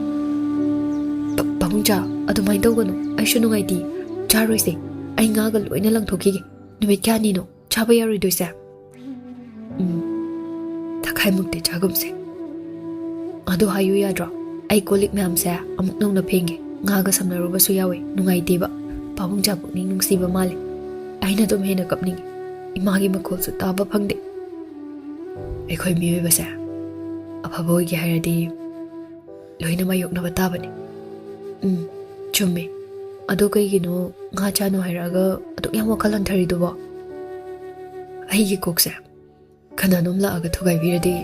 "ꯄꯥ-, ꯄꯥꯕꯨꯡꯆꯥ, ꯑꯗꯨꯃꯥꯏꯅ ꯇꯧꯒꯅꯨ꯫ ꯑꯩꯁꯨ ꯅꯨꯡꯉꯥꯏꯇꯦ꯫ ꯆꯥꯔꯣꯏꯁꯦ꯫ ꯑꯩ ꯉꯥꯒ ꯂꯣꯏꯅ ꯂꯪꯊꯣꯛꯈꯤꯒꯦ꯫ ꯅꯨꯃꯤꯠ ꯀꯌꯥꯅꯤꯅꯣ ꯆꯥꯕ ꯌꯥꯔꯣꯏꯗꯣꯏꯁꯦ?" "ꯎꯝ, ꯇꯪꯈꯥꯏꯃꯨꯛꯇꯤ ꯆꯥꯒꯨꯝꯁꯦ꯫" "ꯑꯗꯨ ꯍꯥꯏꯌꯨ ꯌꯥꯗ꯭ꯔꯣ? ꯑꯩ ꯀꯣꯜ ꯂꯤꯛ ꯃꯌꯥꯝꯁꯦ ꯑꯃꯨꯛ ꯅꯧꯅ ꯐꯦꯡꯒꯦ꯫ ꯉꯥꯒ ꯁꯝꯅꯔꯨꯕꯁꯨ ꯌꯥꯎꯋꯦ, ꯅꯨꯡꯉꯥꯏꯇꯦꯕ꯫ ꯄꯥꯕꯨꯡꯖꯥ ꯄꯨꯛꯅꯤꯡ ꯅꯨꯡꯁꯤꯕ ꯃꯥꯜꯂꯦ꯫ ꯑꯩꯅ ꯑꯗꯨꯝ ꯍꯦꯟꯅ ꯀꯞꯅꯤꯡꯉꯤ꯫ ꯏꯃꯥꯒꯤ ꯃꯈꯣꯜꯁꯨ ꯇꯥꯕ ꯐꯪꯗꯦ꯫ ꯑꯩꯈꯣꯏ ꯃꯤꯑꯣꯏꯕꯁꯦ ꯑꯐꯕ ꯑꯣꯏꯒꯦ ꯍꯥꯏꯔꯗꯤ ꯂꯣꯏꯅ ꯃꯥꯌꯣꯛꯅꯕ ꯇꯥꯕꯅꯤ꯫ ꯎꯝ, ꯆꯨꯝꯃꯦ꯫ ꯑꯗꯣ ꯀꯩꯒꯤꯅꯣ ꯉꯥ ꯆꯥꯅꯣ ꯍꯥꯏꯔꯛꯑꯒ ꯑꯗꯨꯛ ꯌꯥꯝ ꯋꯥꯈꯜ ꯍꯟꯊꯔꯤꯗꯨꯕꯣ? ꯑꯩꯒꯤ ꯀꯣꯛꯁꯦ ꯈꯅꯥꯅꯣꯝ ꯂꯥꯛꯑꯒ ꯊꯨꯒꯥꯏꯕꯤꯔꯗꯤ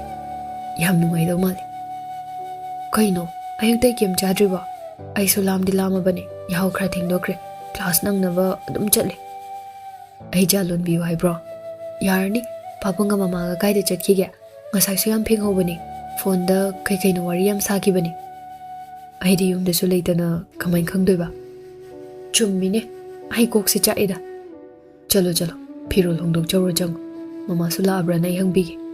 ꯌꯥꯝ ꯅꯨꯡꯉꯥꯏꯗꯧ ꯃꯥꯜꯂꯤ꯫ ꯀꯩꯅꯣ, ꯑꯌꯨꯛꯇꯩ ꯀꯩꯝ ꯆꯥꯗ꯭ꯔꯤꯕꯣ? ꯑꯩꯁꯨ ꯂꯥꯝꯗꯤ ꯂꯥꯝꯃꯕꯅꯦ, ꯌꯥꯍꯧ ꯈꯔ ꯊꯦꯡꯗꯣꯛꯈ꯭ꯔꯦ, ꯀ꯭ꯂꯥꯁ ꯅꯪꯅꯕ ꯑꯗꯨꯝ ꯆꯠꯂꯦ꯫ ꯑꯩ ꯆꯥ ꯂꯣꯟꯕꯤꯌꯨ ꯍꯥꯏꯕ꯭ꯔꯣ? ꯌꯥꯔꯅꯤ, ꯄꯥꯕꯨꯡꯒ ꯃꯃꯥꯒ ꯀꯥꯏꯗ ꯆꯠꯈꯤꯒꯦ? ꯉꯁꯥꯏꯁꯨ ꯌꯥꯝ ꯐꯦꯡꯍꯧꯕꯅꯦ, ꯐꯣꯟꯗ ꯀꯩ ꯀꯩꯅꯣ ꯋꯥꯔꯤ ꯌꯥꯝ ꯁꯥꯈꯤꯕꯅꯦ꯫ ꯑꯩꯗꯤ ꯌꯨꯝꯗꯁꯨ ꯂꯩꯇꯅ ꯀꯃꯥꯏꯅ ꯈꯪꯗꯣꯏꯕ? ꯆꯨꯝꯃꯤꯅꯦ, ꯑꯩ ꯀꯣꯛꯁꯦ ꯆꯥꯛꯑꯦꯗ꯫ ꯆꯠꯂꯣ ꯆꯠꯂꯣ, ꯐꯤꯔꯣꯜ ꯍꯣꯡꯗꯣꯛꯆꯧꯔꯣ, ꯆꯪꯉꯣ꯫ ꯃꯃꯥꯁꯨ ꯂꯥꯛꯑꯕ꯭ꯔꯥꯅ ꯑꯩ ꯍꯪꯕꯤꯒꯦ꯫